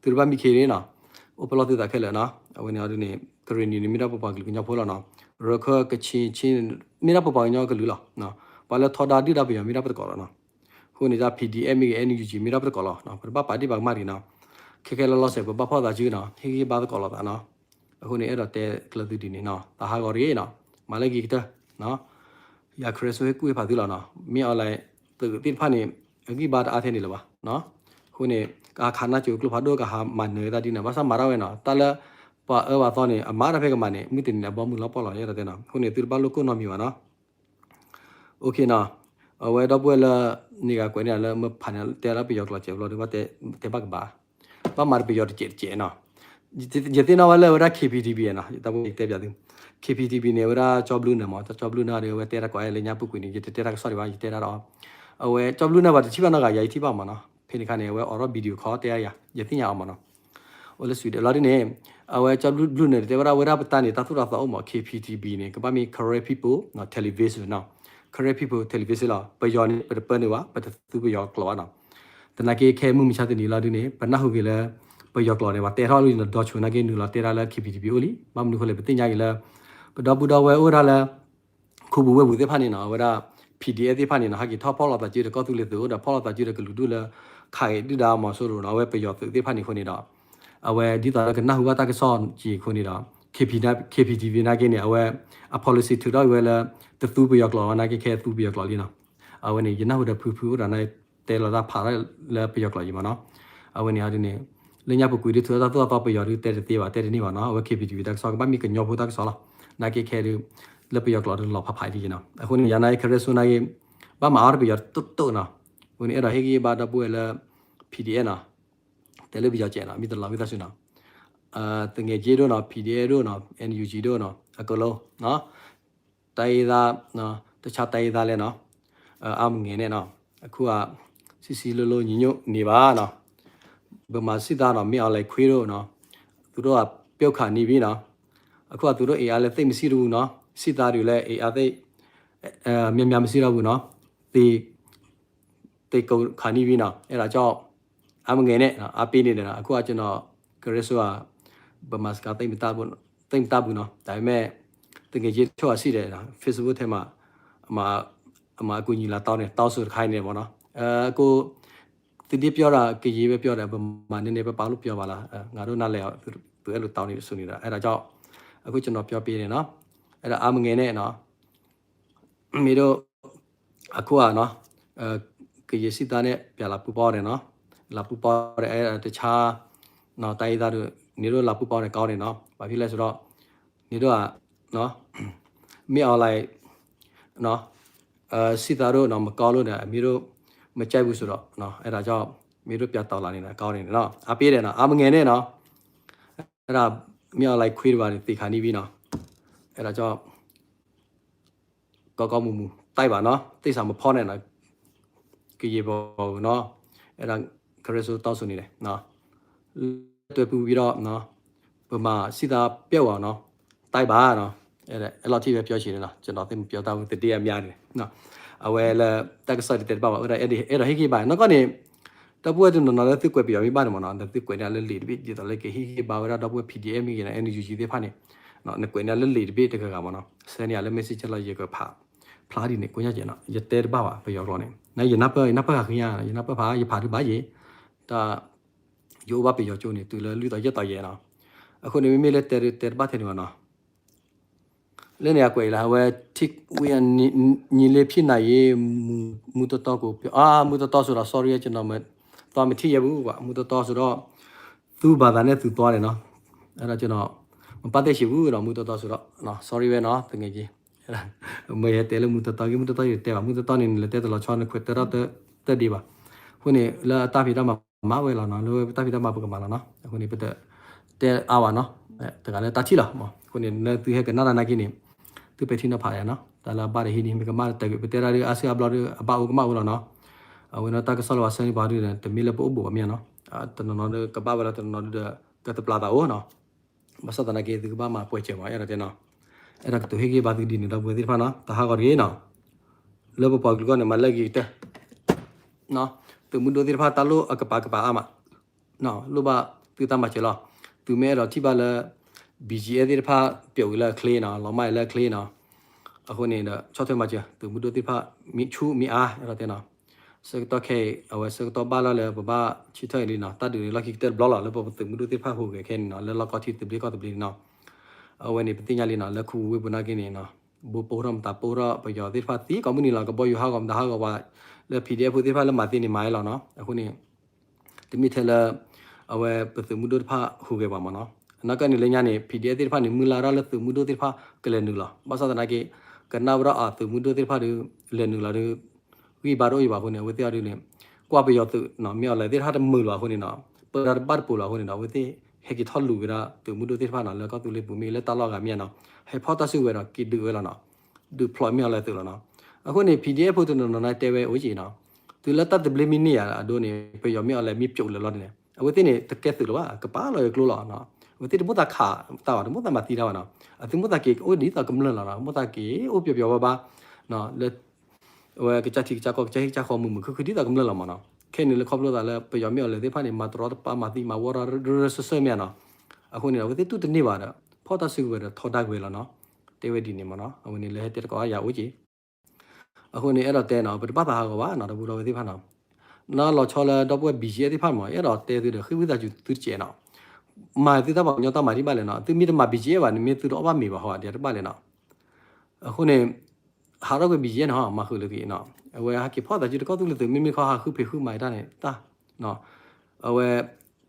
သုတဘၣ်မံခ့န့ၣ်နီၤ အိၣ်ပလီၢ်သုသးခဲလၢာ်နီၤ အဝဲန့ၣ်ဒီးန့ၣ် ကရ့ၣ်နံၤန့ၣ် မ့ၢ်ဒၣ်ပပှၤကလုာ်ကညီဖိလီၤနီၤ ရခၢၣ် ကချ့ၣ် ကချ့ၣ် မ့ၢ်ဒၣ်ပပှၤကညီကလုာ်လီၤ ပှၤလၢထီဒါဒုၣ်ဒါပယီၤမ့ၢ်ဒၣ်ပသကိးလီၤနီၤ အဃိန့ၣ် PDF မ့ၢ်ဂ့ၤ NUG မ့ၢ်ဒၣ်ပသကိးလီၤ ပတဘၣ်ပာ်ဒ့ၣ်ပာ်ကမၣ်ဒံးနီၤ ခဲခဲလၢာ်လီၤစဲး ပဘၣ်ဖီၣ်သးစုနီၤ ဟ့ၣ်ဂံၢ်ဘါသကိးလိာ်သးနီၤ အဃိန့ၣ် အဲၣ်ဒိးတဲကျၢၤသုဒ်န့ၣ်နီၤ သးဟးဂီၤတဂ့ၤနီၤ မၤလၢဂ့ၤကတၢၢ် ယၤခရၢစိဟ့ၣ်ကူၣ်ဟ့ၣ်ဖးသုလီၤနီၤ မ့ၢ်အီၤလဲၣ် သုးသ့ၣ်တဖၣ်န့ၣ် အဂံၢ်ဘါတအါထဲန့ၣ်လၢၤဘၣ် အဃိန့ၣ် ကဟးခးနၢ်ကၠိကျိဖးဒိၣ် ကဟးမၤနၢၤဝဲဒၣ်ဒ်န့ၣ် ဘၣ်ဆၣ်မၤတၢ်ဝဲနီၤ တၢ်လၢ ပှၤအၢပှၤသီန့ၣ် အမၤတၢ်ဖဲကမၤန့ၣ် မုၢ်တနံၤန့ၣ် အဘီမုၢ်လီၤပှီၢ်လီၤ ယအဲၣ်ဒိးတဲနီၤ အဃိန့ၣ် သုတဘၣ်လိၣ်ကိၢ်နီတမံၤဘၣ်နီၤ OK နီၤ အဝဲဒီပုၢ်ဝဲၢ်လၢ န့ၢ်ဂၤကွဲးန့ၢ်လၢမ့ၢ်ဖးန့ၣ် တဲလၢပယီၤကျိာ်စဲးဘျီဒီး ဘၣ်တဲဘၣ်ကဘၣ် ဘၣ်မၤတပယီၤတစဲးတစဲးနီၤ. ယသ့ၣ်နီၣ်ဝဲလၢအဝဲဒၣ် K P T B နီၤ, တၢ်ပတဲပျးသု K P T B န့ၣ် အဝဲဒၣ်ကၠီဘျုးနၢၤမး, တၢ်ကၠီဘျုးနၢၤဒီး အဝဲတဲတၢ်ကွၢ်လၢညါပူၤကွံာ်န့ၣ် ယတတဲတၢ်ကစီၣ်ဒံးဘၣ်, ယတဲတၢ်ဒီး အဝဲကၠီဘျုးနၢၤဘၣ်တထံၣ်ဘၣ်နီတဂၤ ယၤယထံၣ်ဘၣ်မးနီၤ, ဖဲန့ၣ်ခါန့ၣ် အဝဲအိးထီၣ် video call တဲယၤ ယသ့ၣ်ညါအီၤမးနီၤ. အိၣ်လၢ Sweden လီၤဒ်န့ၣ် အဝဲကၠီဘျုးနၢၤန့ၣ် တဲဝဲဒၣ်ဝဲဒၣ်ပတၢ်န့ၣ် တၢ်သိၣ်တၢ်သီအိၣ်မး K P T B န့ၣ် ကဘၣ်မ့ၢ် Karen People Television နီၤ, Karen People Television လီၤ. ပယီၤန့ၣ် ပတပၢနုာ်ဘၣ်, ပတသူပယီၤကျိာ်ဘၣ်နီၤ. သနာ်က့ခဲမုၢ်မဆါတနံၤလီၤဒ်န့ၣ် ပနၢ်ဟူဂ့ၤလၢ ပယီၤကျိာ်န့ၣ် ပှၤတဲထီၣ်လံနီၤ, ဒီးဆိနာ်က့နုာ်လီၤတဲတၢ်လၢ K P T B အိၣ်လံ. ဘၣ်မနုၤဃိလဲၣ် ပသ့ၣ်ညါဂ့ၤလၢ ပဒီပုၢ်ဒီဝဲၢ်အိၣ်ဝဲဒၣ်လၢ ခူပူၤဝ့ၢ်ပူၤသ့ၣ်တဖၣ်န့ၣ်နီၤ, အဝဲဒၣ် P D F သ့ၣ်တဖၣ်န့ၣ်နီၤ ဟဲက့ၤထီၣ်ဖီၣ်လိာ်သးစုဒီးကီၢ်သူလ့ၤသုးအိၣ်ဒီး ဖီၣ်လိာ်သးစုဒီးကလုာ်ဒူၣ်လၢ ခးဂ့ၤဒုၣ်ဒါမီၤစိရိၤနီၤ, အဝဲပယီၤသုးသ့ၣ်တဖၣ်န့ၣ်အဃိန့ၣ်ဒီး အဝဲဒ်သိးလၢကနၢ်ဟူဘၣ်တၢ်ကစီၣ်က့ၤအဃိန့ၣ်ဒီး K P K P T V နာ်က့န့ၣ် အဝဲ အ policy ထုးထီၣ်ဝဲလၢ တသူပယီၤကျိာ်ဘၣ်နာ်က့ ခဲသူပယီၤကျိာ်လံနီၤ. အဝဲန့ၣ် ယနၢ်ဟူဒီးဖုဖုအိၣ်ဒီးန့ၣ် တဲလီၤတၢ်ဖးထီၣ်လၢပယီၤကျိာ်ယံၤမးနီၤ. အဝဲန့ၣ်ဒ်န့ၣ် လၢညါပူၤကွံာ်ဒ်ထုးထီၣ်တၢ်သိၣ်တၢ်သီပယီၤဒုးတဲတသ့ဘၣ် တဲတန့ၢ်ဘၣ်နီၤ. အဝဲ K P T V တၢ်ကစီၣ်ကဘၣ်မ့ၢ်ကညီဖိတၢ်ကစီၣ်လီၤ. နာ်က့ခဲဒုး လၢပယီၤကျိာ်ဒုးလီၤဖးဖးဒ်ယံၤနီၤ. အဃိန့ၣ် ယၤနာ်က့ Karen Soe နာ်က့ ဘၣ်မၤအီၣ်တပယီၤတိၢ်တိၢ်နီၤ. အဃိန့ၣ် အဲၣ်ဒိးဟ့ၣ်ဂံၢ်ဘါဒီပုၢ်ဝဲၢ်လၢ P D F နီၤ, တဲလၢပယီၤစဲးနီၤ မ့ၢ်တလီၤဝံသးစူၤနီၤ. သငယ်ချင်းတို့နော်, P D F တို့နော်, N U G တို့နော်, အကုန်လုံးနော်, တိုင်းရင်းသားနော်, တခြားတိုင်းရင်းသားလည်းနော်, အါမငယ်နဲ့နော်, အခုက စည်းစည်းလုံးလုံးညီညွတ်နေပါနော်. ဗမာစစ်သားနော်, မင်းအောင်လှိုင်ခွေးတို့နော်, သူတို့က ပျောက်ခါနေပြီနော်. အခုက သူတို့အင်အားလည်းသိပ်မရှိတော့ဘူးနော်. စစ်သားတွေလည်းအင်အားသိပ် အဲ, အဲ, များများမရှိတော့ဘူးနော်. သေ သေကုန်ခါနေပြီနော်. အဲဒါကြောင့် အားမငယ်နဲ့နော်, အားပေးနေတယ်နော်. အခုကကျွန်တော် ကရစ်ဆိုးက ဗမာစကားသိပ်မတတ်ဘူးနော်. ဒါပေမဲ့ သူငယ်ချင်းတချို့ကရှိတယ်နော်, Facebook ထဲမှာ အမ အမ အကူအညီလာတောင်းနေ, တောင်းဆိုတခါနေတယ်ပေါ့နော်. အဲ, အခု သူဒ်ပြောတာ ကရင်ပဲပြောတယ်, ဗမာနည်းနည်းပဲပါလို့ပြောပါလား. အဲ, ငါတို့နားလည်အောင် သူ, သူအဲ့လိုတောင်းနေတယ်ဆိုနေတာ. အဲဒါကြောင့် အခုကျွန်တော်ပြောပေးတယ်နော်. အဲ့ဒါ အားမငယ်နဲ့နော်. မင်းတို့ အခုကနော်, အဲ, ကရင်စစ်သားနဲ့ ပြန်လာပူးပေါင်းတယ်နော်. လာပူးပေါင်းတယ်, အဲ, တခြားနော်, တိုင်းရင်းသားတွေ, နင်တို့လာပူးပေါင်းတယ် ကောင်းတယ်နော်. ဘာဖြစ်လဲဆိုတော့ နင်တို့ကနော်, မင်းအောင်လှိုင်နော်, အဲ, စစ်သားတို့နော်, မကောင်းလို့နော်, မင်းတို့မကြိုက်ဘူးဆိုတော့နော်, အဲဒါကြောင့် မင်းတို့ပြန်တော်လာနေတာ ကောင်းတယ်နော်. အားပေးတယ်နော်, အားမငယ်နဲ့နော်. အဲ့ဒါ မင်းအောင်လှိုင်ခွေးတစ်ပါးသေခါနေပြီနော်. အဲ့ဒါကြောင့် ကောင်းကောင်းမွန်မွန် တိုက်ပါနော်, သစ္စာမဖောက်နဲ့နော်, ကရင်ပေါ်နော်. အဲ့ဒါ ခရစ်စူးတောင်းဆိုနေတယ်နော်. တွဲပူးပြီးတော့နော်, ဗမာစစ်သားပျောက်အောင်နော်, တိုက်ပါနော်. အဲ့ဒါ အဲ့လောက်ထိပဲပြောချင်တယ်နော်, ကျွန်တော်သိပ်မပြောတတ်ဘူး, သတင်းအများကြီးနော်. အဝဲလၢတၢ်ကစီၣ်တတဲတဘၣ်ဘၣ်, အဲ့ဒါ အဲ့ဒါဟ့ၣ်ဂံၢ်ဘါ, နောက်ကနေ ဒီပုၢ်ဝဲၢ်တနီၤနီၤလၢသုကွဲးပယီၤမ့ၢ်ဘၣ်န့ၣ်မ့ၢ်နီၤ, ဒီးသုကွဲးန့ၢ်လၢလံာ်တဘ့ၣ်, ဒ်သိးလၢကဟ့ၣ်ဂံၢ်ဘါဝဲဒၣ်ဒီပုၢ်ဝဲၢ် P D F မ့ၢ်ဂ့ၤနီၤ, N U G သ့ၣ်တဖၣ်န့ၣ်, နကွဲးန့ၢ်လၢလံာ်တဘ့ၣ်တဂၤဂၤမ့ၢ်နီၤ, ဆဲန့ၢ်လၢ messenger လီၤ, ယကဖးဖျါဒ်န့ၣ် ကိညါကဲနီၤ, ယတဲတဘၣ်ဘၣ်ပယီၤကျိာ်န့ၣ်, နယနၢ်ပၢၢ်, ယနၢ်ပၢၢ်ဃာ်ဃံညါ, ယနၢ်ပၢၢ်ဖး, ယဖးဒုးဘၣ်ယဲ, တၢ် ယအိၣ်ဘၣ်ပယီၤကၠိန့ၣ် တုၤလၢလွံၢ်သီယဲၢ်သီယဲနီၤ. အဃိန့ၣ် မ့မ့ၢ်လၢတဲတဲတဘၣ်ထဲန့ၣ်မ့ၢ်နီၤ, လၢန့ၣ်အကွဲးအံၤလၢ အဝဲ ထံဝံအညီလေးဖြစ်နိုင်ရေး မူတီတီကိုပြော, အာ, မူတီတီဆိုတော့ sorry ကျွန်တော်မသွားမထီၣ်ရဲဘူးကွာ, မူတီတီဆိုတော့ သူ့ဘာသာနဲ့သူသွားတယ်နော်. အဲ့တော့ကျွန်တော်မပတ်သက်ချင်ဘူးနော်, မူတီတီဆိုတော့နော်, sorry ပဲနော်, သူငယ်ချင်း. မ့ၢ်ဟဲတဲလၢမူတီတီက့ၤ, မူတီတီယတဲဘၣ်, မူတီတီန့ၣ် နလဲၤတဲတလီၤဆီ နခွဲးတၢ်ဒီးတၢ်ဒ့ဘၣ်. အဃိန့ၣ် လၢအတၢ်ဖံးတၢ်မၤမၤဝဲလီၤနော်, လၢတၢ်ဖံးတၢ်မၤပကမၤလီၤနော်. အဃိန့ၣ် ပတတဲအါဘၣ်နော်, တဂၤလၢတၢ်ထံၣ်လီၤ. အဃိန့ၣ် လၢသုဟဲကနၣ်တၢ်နာ်က့န့ၣ် သုပဲာ်ထံနီၤဖးယါနော်, တၢ်လၢအဘၣ်တဟံးန့ၣ် မ့ၢ်ကမၣ်တၢ်ဂ့ၤ, ပတဲတၢ်ဒုးအါစုအါဘျီဒုး အဘၣ်အိၣ်ကမၣ်အိၣ်လီၤနော်. အဝဲန့ၣ်တၢ်ကစီၣ်လၢပှၤဆၢန့ၢ်ပှၤဒုး တမ့ၢ်လၢပအိၣ်ဘူးဘၣ်မ့ၢ်နီၤ, တနီၤနီၤဒုးကဘၣ်ဝဲလီၤ, တနီၤနီၤဒုးဒီး ကတပျၢ်သးအိၣ်နီၤ. ဘၣ်ဆၣ်သနာ်က့ သုကဘၣ်မၤပှဲၤစၢၤမး, အဲၣ်ဒိးတဲနီၤ, အဲၣ်ဒိးကတိၤဟ့ၣ်ဂံၢ်ဘါသုဒ်န့ၣ် ဒီပုၢ်ဝဲၢ်သ့ၣ်တဖၣ်နီၤ, တဟးဂီၤတဂ့ၤနီၤ. လၢပပှၤကလုာ်ဂီၢ်န့ၣ် မၤလၢအဂ့ၤကတၢၢ်, သုးမုၢ်ဒိၣ်သ့ၣ်တဖၣ် တၢ်လိၣ်အကပၤကပၤအါမး, လိၣ်ဘၣ်သုတၢ်မၤစၢၤလီၤ. သုမ့ၢ်အဲၣ်ဒိးထံၣ်ဘၣ်လၢ B G F သ့ၣ်တဖၣ် ပျိးဝံၤလၢအချ့နီၤ, လီၤမၢ်လၢအချ့နီၤ, အဃိန့ၣ်ဒီး ဆီၣ်ထွဲမၤစၢၤ သုးမုၢ်ဒိၣ်သ့ၣ်တဖၣ် မ့ၢ်ဆူၣ်မ့ၢ်အါ အဲၣ်ဒိးတဲနီၤ. ဆၢကတီၢ်ခဲအံၤ အဝဲဆၢကတီၢ်ဘၣ်လီၤလၢပဘၣ်ဆၢထၢၣ်အံၤလံနီၤ, တၢ်ဒုးန့ၣ်လီၢ်ခံကတၢၢ်တဘျီလီၤ, လၢပသုးမုၢ်ဒိၣ်သ့ၣ်တဖၣ်ဟူးဂဲၤခဲန့ၣ်နီၤ, လၢလီၢ်ကီၢ်ထံသဘျ့ကီၢ်သဘျ့န့ၣ်နီၤ. အဝဲန့ၣ်ပသ့ၣ်ညါလံနီၤ, လၢခူပူၤဝ့ၢ်ပူၤနာ်က့န့ၣ်နီၤ, ဘိပိၢ်ထီၣ်မတၤပိၢ်ထီၣ် ပယီၤသ့ၣ်တဖၣ်သံကိးမုၢ်နံၤလီၤ, ကဘီယူၤဟးဂီၤမတၤဟးဂီၤဝဲ, လၢ P D F ဖိသ့ၣ်တဖၣ်လၢမၤသ့န့ၣ်မၤဝဲလီၤနီၤ. အဃိန့ၣ် တမ့ၢ်ထဲလၢ အဝဲပသုးမုၢ်ဒိၣ်တဖၣ်ဟူးဂဲၤဘၣ်မးနီၤ. နာ်က့န့ၣ်လၢညါန့ၣ် P D F သ့ၣ်တဖၣ်န့ၣ် မုၢ်လၢ်ဒၣ်လၢသုးမုၢ်ဒိၣ်သ့ၣ်တဖၣ်ကလဲၤနုာ်လီၤ. ဘၣ်ဆၣ်သနာ်က့ ကနၣ်ဝဲဒၣ်အသုးမုၢ်ဒိၣ်သ့ၣ်တဖၣ်ဒီး လဲၤနုာ်လီၤဒီး ဂံၢ်ဘါတအိၣ်ယံၤဘၣ်အဃိန့ၣ် အဝဲသ့ၣ်အီၤဒုးန့ၣ် ကွၢ်ပယီၤသုးနီၤ မ့ၢ်အီၤလဲၤသ့ၣ်တဖၣ်တမုာ်လၢၤအဃိန့ၣ်နီၤ ပၢတၢ်တဘၣ်တပူၤလၢၤအဃိန့ၣ်ဒီး အဝဲသ့ၣ်ဟဲက့ၤထီၣ်လူၤက့ၤဒၣ်သုးမုၢ်ဒိၣ်သ့ၣ်တဖၣ်နီၤ လၢကီၢ်သူလ့ၤပူၤမ့ၢ်လၢတၢ်လီၢ်အဂၤမ့ၢ်နီၤ ဟဲဖီၣ်တၢ်စုကဝဲၤဒီးက့ၤဒုးဝဲလီၤနီၤ ဒုးဖျိးမ့ၢ်အီၤလဲၤသုးလီၤနီၤ အဃိန့ၣ် PDF ဖိတနီၤနီၤတဲဝဲအိၣ်က့ၤနီၤ တုၤလၢတၢ်သဘျ့မ့ၢ်န့ၢ်ယၤအဒိန့ၣ် ပယီၤမ့ၢ်အီၤလဲၤမ့ၢ်ပျိးလၢၤလီၤန့ၣ် အဝဲသ့ၣ်န့ၣ် တကဲသုးလၢၤဘၣ် ကပာ်လီၤယကျိလီၤ အဝဲသ့ၣ်တမိၣ်သးခးတၢ်ဘၣ် တမိၣ်သးမၤသံတၢ်ဘၣ်နီၤ အသုမိၣ်သးက့ၤအိၣ်ဒ်သိးကမျၢၢ်လီၤနီၤ မိၣ်သးက့ၤအိၣ်ပျီၤပျီၤဘၣ်ဘၣ် လၢ အဝဲကစၢ်ထံကစၢ်ကီၢ် ကစၢ်ဟံၣ်ကစၢ်ဃီ မုာ်မုာ်ခုၣ်ခုၣ်ဒ်သိးကမျၢၢ်လီၤမးနီၤ ခဲန့ၣ်လၢခီဖျိသးလၢပယီၤမ့ၢ်အီၤလဲၤသ့ၣ်တဖၣ်န့ၣ် မၤတရီတပါ မၤသံမၤဝီထီၣ်ရၢရၢစၢၢ်စၢၢ်မ့ၢ်ဧါနီၤ အဃိန့ၣ်ဒီး အဝဲသ့ၣ်တူၢ်တန့ၢ်ဘၣ်ဒီး ဖီၣ်တၢ်စုကဝဲၤဒီးထီဒါကွံာ်လီၤနီၤ တဲဝဲဒ်န့ၣ်မးနီၤ အဝဲန့ၣ်လၢဟဲတဲတကိးယၤအိၣ်က့ၤ အဃိန့ၣ် အဲၣ်ဒိးတဲနီၤ ပတဘၣ်သးဟးဂီၤဘၣ်နီၤ ဒီပုၢ်ဒီဝဲၢ်သ့ၣ်တဖၣ်နီၤ နီၢ်လီၤဆီလၢဒီပုၢ်ဝဲၢ် BGF သ့ၣ်တဖၣ်မး အဲၣ်ဒိးတဲသုဒီး ဃ့ဝံသးစူၤသုတစဲးနီၤ မၤသုတၢ်ပှၤကညီတၢ်မၤဒ်ဘၣ်လဲၣ်နီၤ သုမ့ၢ်တမၤ BGF ဘၣ်န့ၣ် မ့ၢ်သုတအီၣ်ဘၣ်မ့ၤဘၣ်ဟီ ဒ်တဘၣ်လဲၣ်နီၤ အဃိန့ၣ် ဟးထီၣ်ကွံာ် BGF န့ၣ်ဟီ မၤဃုာ်လၢသုနီၤ အဝဲဟဲက့ၤဖီၣ်သးစုတကီၢ်သူလ့ၤသုး မ့မ့ၢ်ခီဟးဃုဖံးဃုမၤတၢ်န့ၣ် တၢ် အဝဲ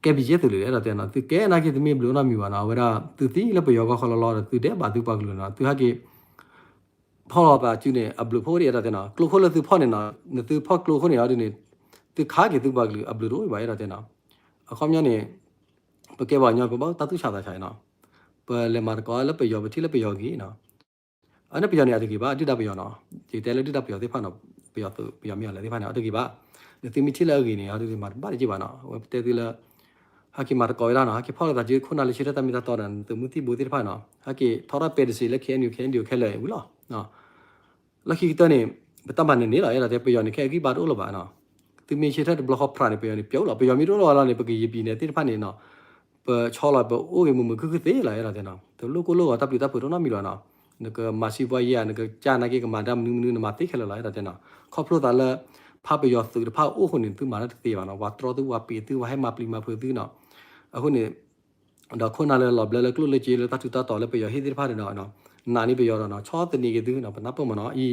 ကဲ BGF သုးလၢ အဲၣ်ဒိးတဲနီၤ သုကဲနာ်က့ တမ့ၢ်ဘျုးအိၣ်နီတမံၤဘၣ်နီၤ အဝဲဒၣ် သုသံလၢပယီၤဂီၢ်ခီလီၤလီၤဒီး သုဒဲးဘးသုပှၤကလုာ်နီၤ သုဟဲက့ၤ ဖီၣ်လီၤသးစုန့ၣ် အဘျုးဖှိၣ်ဒ်အဲၣ်ဒိးတဲနီၤ ကျိခိၣ်လၢသုဖီၣ်န့ၣ်နီၤ နသုဖီၣ်ကျိခိၣ်န့ၣ်အီၤဒ်န့ၣ် သုခးက့ၤသုပှၤကလုာ်အဘျုးတအိၣ်ဘၣ် အဲၣ်ဒိးတဲနီၤ အခီပညီန့ၣ် ပကဲပှၤကညီ ပဘၣ်တၢ်သူၣ်ဆးသးဆးနီၤ ပလဲၤမၤသကိးလၢပယီၤ ပထံၣ်လၢပယီၤဂ့ၤနီၤ အန့ၣ်ပယီၤန့ၣ် အတဂ့ၤဘၣ် ဒုၣ်ဒါပယီၤနီၤ ယတဲလၢဒုၣ်ဒါပယီၤသ့ၣ်တဖၣ်နီၤ ပယီၤသုး ပယီၤမ့ၢ်အီၤလဲၤသ့ၣ်တဖၣ်န့ၣ် အတဂ့ၤဘၣ် နသုမ့ၢ်ထံၣ်လၢအဂ့ၤန့ၣ် အီၤဒ်မၤတဘၣ်တက့ၢ်ဘၣ်နီၤ အဝဲပတဲသုလၢ ဟဲက့ၤမၤသကိးဝဲဒၣ်နီၤ ဟဲက့ၤဖီၣ်လီၤသးစုခိၣ်နၢ်လၢဆၢထၢၣ်တၢ်မ့ၢ်တၢ်တီဒီး နသုးမုၢ်သံၣ်ဘိသ့ၣ်တဖၣ်နီၤ ဟဲက့ၤထီထီၣ်ပဲတစ့းလၢ KNU KNDO ခဲလၢာ်ဝံၤလီၤ လီၢ်ခံကတၢၢ်န့ၣ် ပတၢ်မၤနၢၤန့ၣ်လီၤ အဲၣ်ဒိးတဲ ပယီၤန့ၣ် ခဲအဂံၢ်ဘါတအိၣ်လၢၤဘၣ်နီၤ သုမ့ၢ်ဆၢထၢၣ်တဘျီဃီဖြးန့ၣ် ပယီၤန့ၣ် ပျိလီၤ ပယီၤမ့ၢ်တအိၣ်လၢၤဘၣ်လီၤန့ၣ် ပကယံာ်ပံၤန့ၣ်သ့ၣ်တဖၣ်န့ၣ်နီၤ ပဆီလီၤ ပအိၣ်ဂ့ၤမုာ်မုာ်ခုၣ်ခုၣ်သ့လီၤ အဲၣ်ဒိးတဲနီၤ တလိၣ်ကိၢ်လိၣ်ဂီၤတၢ်ပျံၤတၢ်ဖုးတအိၣ်နီတမံၤလီၤနီၤ နကမၤစံးပှၤယဲၢ် နကစၢ်နာ်က့ ကမၤတၢ်မနုၤမနုၤ နမၤသ့ခဲလၢာ်လီၤ အဲၣ်ဒိးတဲနီၤ ခီဖျိသးလၢ ဖးပယီၤသုးတဖၣ်အိၣ်အဃိန့ၣ် သုမၤတၢ်တသ့ဘၣ်နီၤ ပှၤတြီသု ပှၤပံးသု ပှၤဟဲမၤပျံၤမၤဖုးသုနီၤ အဃိန့ၣ် ဒီးခိၣ်နၢ်လၢလီၤဘျၢလၢကျိၣ်လၢစ့လၢတၢ်ထူးတၢ်တီၤလၢပယီၤဟ့ၣ်သ့ၣ်တဖၣ်န့ၣ်ဒီး နာ်န့ၢ်ပယီၤဒီးနီၤ ဆီၣ်သနံးက့ၤသုနီၤ ပနၢ်ပၢၢ်မးနီၤ အံၤ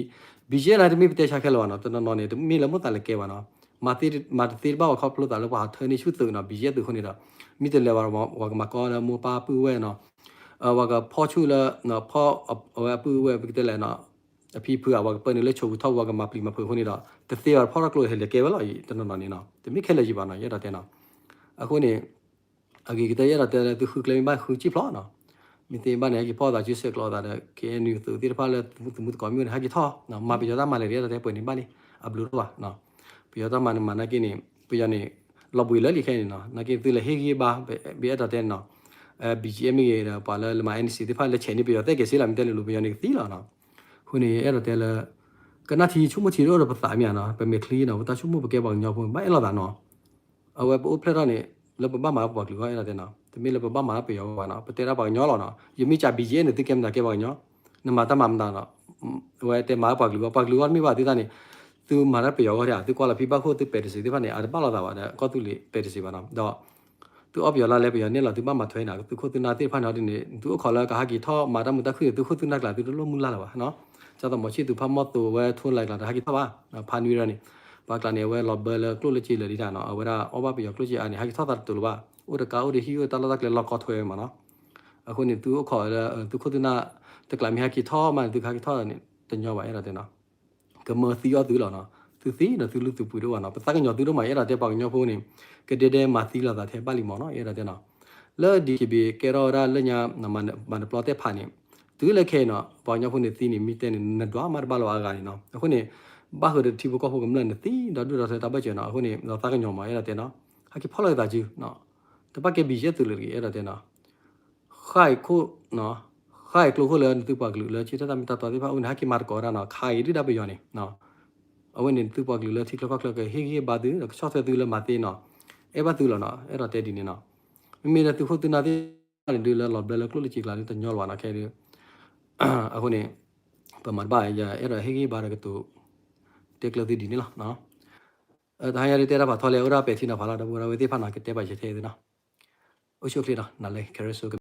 BGF န့ၣ် တမ့ၢ်ပတဲဆါခဲလၢာ်ဘၣ်နီၤ တနီၤနီၤန့ၣ် တမ့ၢ်လၢမိၣ်သးလဲၤကဲဘၣ်နီၤ မၤတသ့တဘၣ်ဘၣ်ခီဖျိသးလၢပှၤဟးထၢန့ၢ်ဆူၣ်သုးနီၤ BGF သုးအဃိန့ၣ်ဒီး မ့ၢ်တလဲၤဘၣ် ပှၤကမၤကီလၢမိၢ်ပၢ်ပုၢ်ဝဲၢ်နီၤ ပှၤကဖီၣ်ဆူၣ်လၢ ဖီၣ်အဝဲအပုၢ်ဝဲၢ် ပကတဲလဲၣ်နီၤ အဖံဖု ပှၤကပၢနုာ်လၢဆိးပူၤထီၣ်ပူၤ ပှၤကမၤပျံၤမၤဖုးအဃိန့ၣ်ဒီး တသ့ဘၣ်ဖီၣ်ထီၣ်ကျိဟဲလဲၤကဲဝဲလီၤအံၤ တနီၤနီၤန့ၣ်နီၤ တမ့ၢ်ခဲလၢာ်ယံၤဘၣ်နီၤ ယအဲၣ်ဒိးတဲနီၤ အဃိန့ၣ် အဂ့ၤကတၢၢ်ယအဲၣ်ဒိးတဲလၢသုဃုကျဲမ့ၢ်ဘၣ်ဃုစံၣ်ဖျိးနီၤ မ့ၢ်သ့မ့ၢ်ဘၣ်န့ၣ် ဟဲက့ၤဖီၣ်သးစုဆဲးကျိးသးဒီး KNU သုးသ့ၣ်တဖၣ်လၢသုးမုၢ်သကိးမ့ၢ်န့ၣ် ဟဲက့ၤထီၣ် မၤပယီၤတၢ်မၤလဲၣ် ယအဲၣ်ဒိးတဲပှဲၤန့ၢ်ဘၣ်လံ အဘျုးတအိၣ်ဘၣ် ပယီၤတၢ်မၤန့ၣ်မၤနာ်က့န့ၣ် ပယီၤန့ၣ် လီၤဘှံးလၢလံခဲအံၤန့ၣ်နီၤ နာ်က့သုလဲၤဟ့ၣ်ဂံၢ်ဘါ ဘၣ်အဲၣ်ဒိးတဲနီၤ BGF မ့ၢ်ဂ့ၤဒီး ပှၤလၢလၢမၤ NCA သ့ၣ်တဖၣ်လၢဆဲးန့ၢ်ပယီၤသဲက့ၤစ့လီၤ မ့ၢ်တဲလိၤလိၤ ပယီၤန့ၣ်ကသံလီၤနီၤ အဃိန့ၣ် အဲၣ်ဒိးတဲလၢ ကနၣ်ထံဆိကမိၣ်ထံတအိၣ်ဒီးပသးမ့ၢ်ဧါနီၤ ပမဲာ်ချံနီၤ ပတၢ်ဆိကမိၣ်ပကဲပှၤကညီဖိ ဘၣ်အဲၣ်လိာ်သးနီၤ အဝဲပအိၣ်ဖျဲၣ်ထီၣ်န့ၣ် လၢပဘၣ်မၤပှၤကလုာ်အဂီၢ် အဲၣ်ဒိးတဲနီၤ တမ့ၢ်လၢပဘၣ်မၤပယီၤအဂီၢ်ဘၣ်နီၤ ပတဲဒၣ်ပှၤကညီလီၤနီၤ ယမ့ၢ်ကး BGF န့ၣ် သုကဲမတၤကဲပှၤကညီ နမၤတၢ်မၤမတၤနီၤ အဝဲတဲမၤပှၤကလုာ်အဂီၢ် ပှၤကလုာ်အဂီၢ်တမ့ၢ်ဘၣ်သုတၢ်န့ၣ် သုမၤတၢ်ပယီၤအဂီၢ်ဒၣ် သုကွၢ်လီၤဖံဘၣ်ခိၣ်သုပဲာ်တစ့းသ့ၣ်တဖၣ်န့ၣ် အတဘၣ်လိာ်သးဘၣ်ဒီး ကီၢ်သူလ့ၤပဲာ်တစ့းဘၣ်နီၤ ဒီး သုအီၣ်ပယီၤလါလဲ ပယီၤန့ၢ်လီၤ သုဘၣ်မၤထွဲနီၤ သုခိၣ်သုနၢ်သ့ၣ်တဖၣ်န့ၣ်ဒ်န့ၣ် သုအိၣ်ခိးလၢကဟဲက့ၤထီၣ်မၤတၢ်မုာ်တၢ်ခုၣ် သုခိၣ်သုနၢ်ကျါ သုတလိၣ်မုၢ်လၢ်လၢၤဘၣ်နီၤ ကၢ်သးမီၤဆံၣ်သူးဖးမီၢ်သိးဝဲထိလၢ်ကျါ တဟဲက့ၤထီၣ်ဘၣ် ဖးနွံဒီးန့ၣ် ပှၤကျါန့ၣ် အဝဲလီၤဘၢလၢကျိၣ်လၢစ့လၢာ်ဒံးတၢ်နီၤ အဝဲဒၣ်အီၣ်ဘၣ်ပယီၤကျိၣ်စ့အါန့ၣ် ဟဲက့ၤထီၣ်သးတတုၤလၢၤဘၣ် အိၣ်တကါအိၣ်တဟံၣ်အိၣ်တၢ်လီၢ်တၢ်ကျဲလီၢ်ကီထွဲဝဲမးနီၤ အဃိန့ၣ် သုအိၣ်ခိးလၢ သုခိၣ်သုနၢ် တကျါမ့ၢ်ဟဲက့ၤထီၣ်မးန့ၣ် သုကဟဲက့ၤထီၣ်န့ၣ် တညီဘၣ် အဲၣ်ဒိးတဲနီၤ ကမၢသံအီၣ်သုလီၤနီၤ သုသံဒီးသုလုၢ်သုပှ့ၤတအိၣ်ဘၣ်နီၤ ပသးကညီၤသုဒိၣ်မး ယအဲၣ်ဒိးတဲပှၤကညီဖိန့ၣ် ကဒဲဒဲမၤသံလိာ်သးထဲဘၣ်လံမးနီၤ ယအဲၣ်ဒိးတဲနီၤ လၢ DKBA ကဲထီၣ်ဝဲဒၣ်လၢညါ မၤတပျီတဲဖးန့ၣ် တုၤလၢခဲအံၤနီၤ ပှၤကညီဖိန့ၣ်သံန့ၣ် မ့ၢ်တဲန့ၣ် နဒွးမးတဘၣ်လီၤအဂၤန့ၣ်နီၤ အဃိန့ၣ် ဘၣ်ဃုာ်ဒီးထံဖိကီၢ်ဖိကမျၢၢ်န့ၣ်သံဒီးဒုၣ်ဒီးထၢတၢ်ဘၢၣ်စၢၤနီၤ အဃိန့ၣ် ဒီးသးကညီၤမး ယအဲၣ်ဒိးတဲနီၤ ဟဲက့ၤဖီၣ်လီၤသးစု တဘၣ်ကဲဘံၣ်ယဲၢ်သုးလၢၤတဂ့ၤ ယအဲၣ်ဒိးတဲနီၤ ဃၣ်အံၤခိၣ် ဃၣ်အံၤကျိခိၣ်လၢနသုပှၤကလုာ်လၢဆၢထၢၣ်တၢ်မ့ၢ်တၢ်တီသ့ၣ်တဖၣ်အိၣ်န့ၣ် ဟဲက့ၤမၤသကိးဝဲဒၣ်နီၤ ခးက့ၤဒုၣ်ဒါပယီၤန့ၣ် အဝဲန့ၣ်သုပှၤကလုာ်လၢထံချၢကီၢ်ချၢကဟ့ၣ်ဂံၢ်ဟ့ၣ်ဘါသု ဒီးကဆီၣ်ထွဲသုလၢမၤသ့နီၤ အဲၣ်ဘၣ်သုလီၤနီၤ အဲၣ်ဒိးတဲဒ်န့ၣ်နီၤ မ့မ့ၢ်လၢသုခိၣ်သုနၢ်သ့ၣ်တဖၣ်န့ၣ်ဒုးလၢလီၤဘျၢလၢကျိၣ်လၢစ့ကျါဒုးတညီလၢၤဘၣ်နီၤ ခဲဒုး အဃိန့ၣ် ပမၤတဘၣ် ယအဲၣ်ဒိးဟ့ၣ်ဂံၢ်ဟ့ၣ်ဘါဒီးကတိၤ တဲကျၢၤသုဒ်န့ၣ်လီၤ တဟါညါဒုးတဲတၢ်ဖးထီလံ အိၣ်ဒၣ်ပဲာ်ထံနီၤဖးလီၤ ဒီပုၢ်ဝဲၢ်သ့ၣ်တဖၣ်နီၤ ကတဲဘၣ်ယဲထဲသုနီၤ အိၣ်ဆူၣ်အိၣ်ချ့နီၤ နၤလၢ Karen Show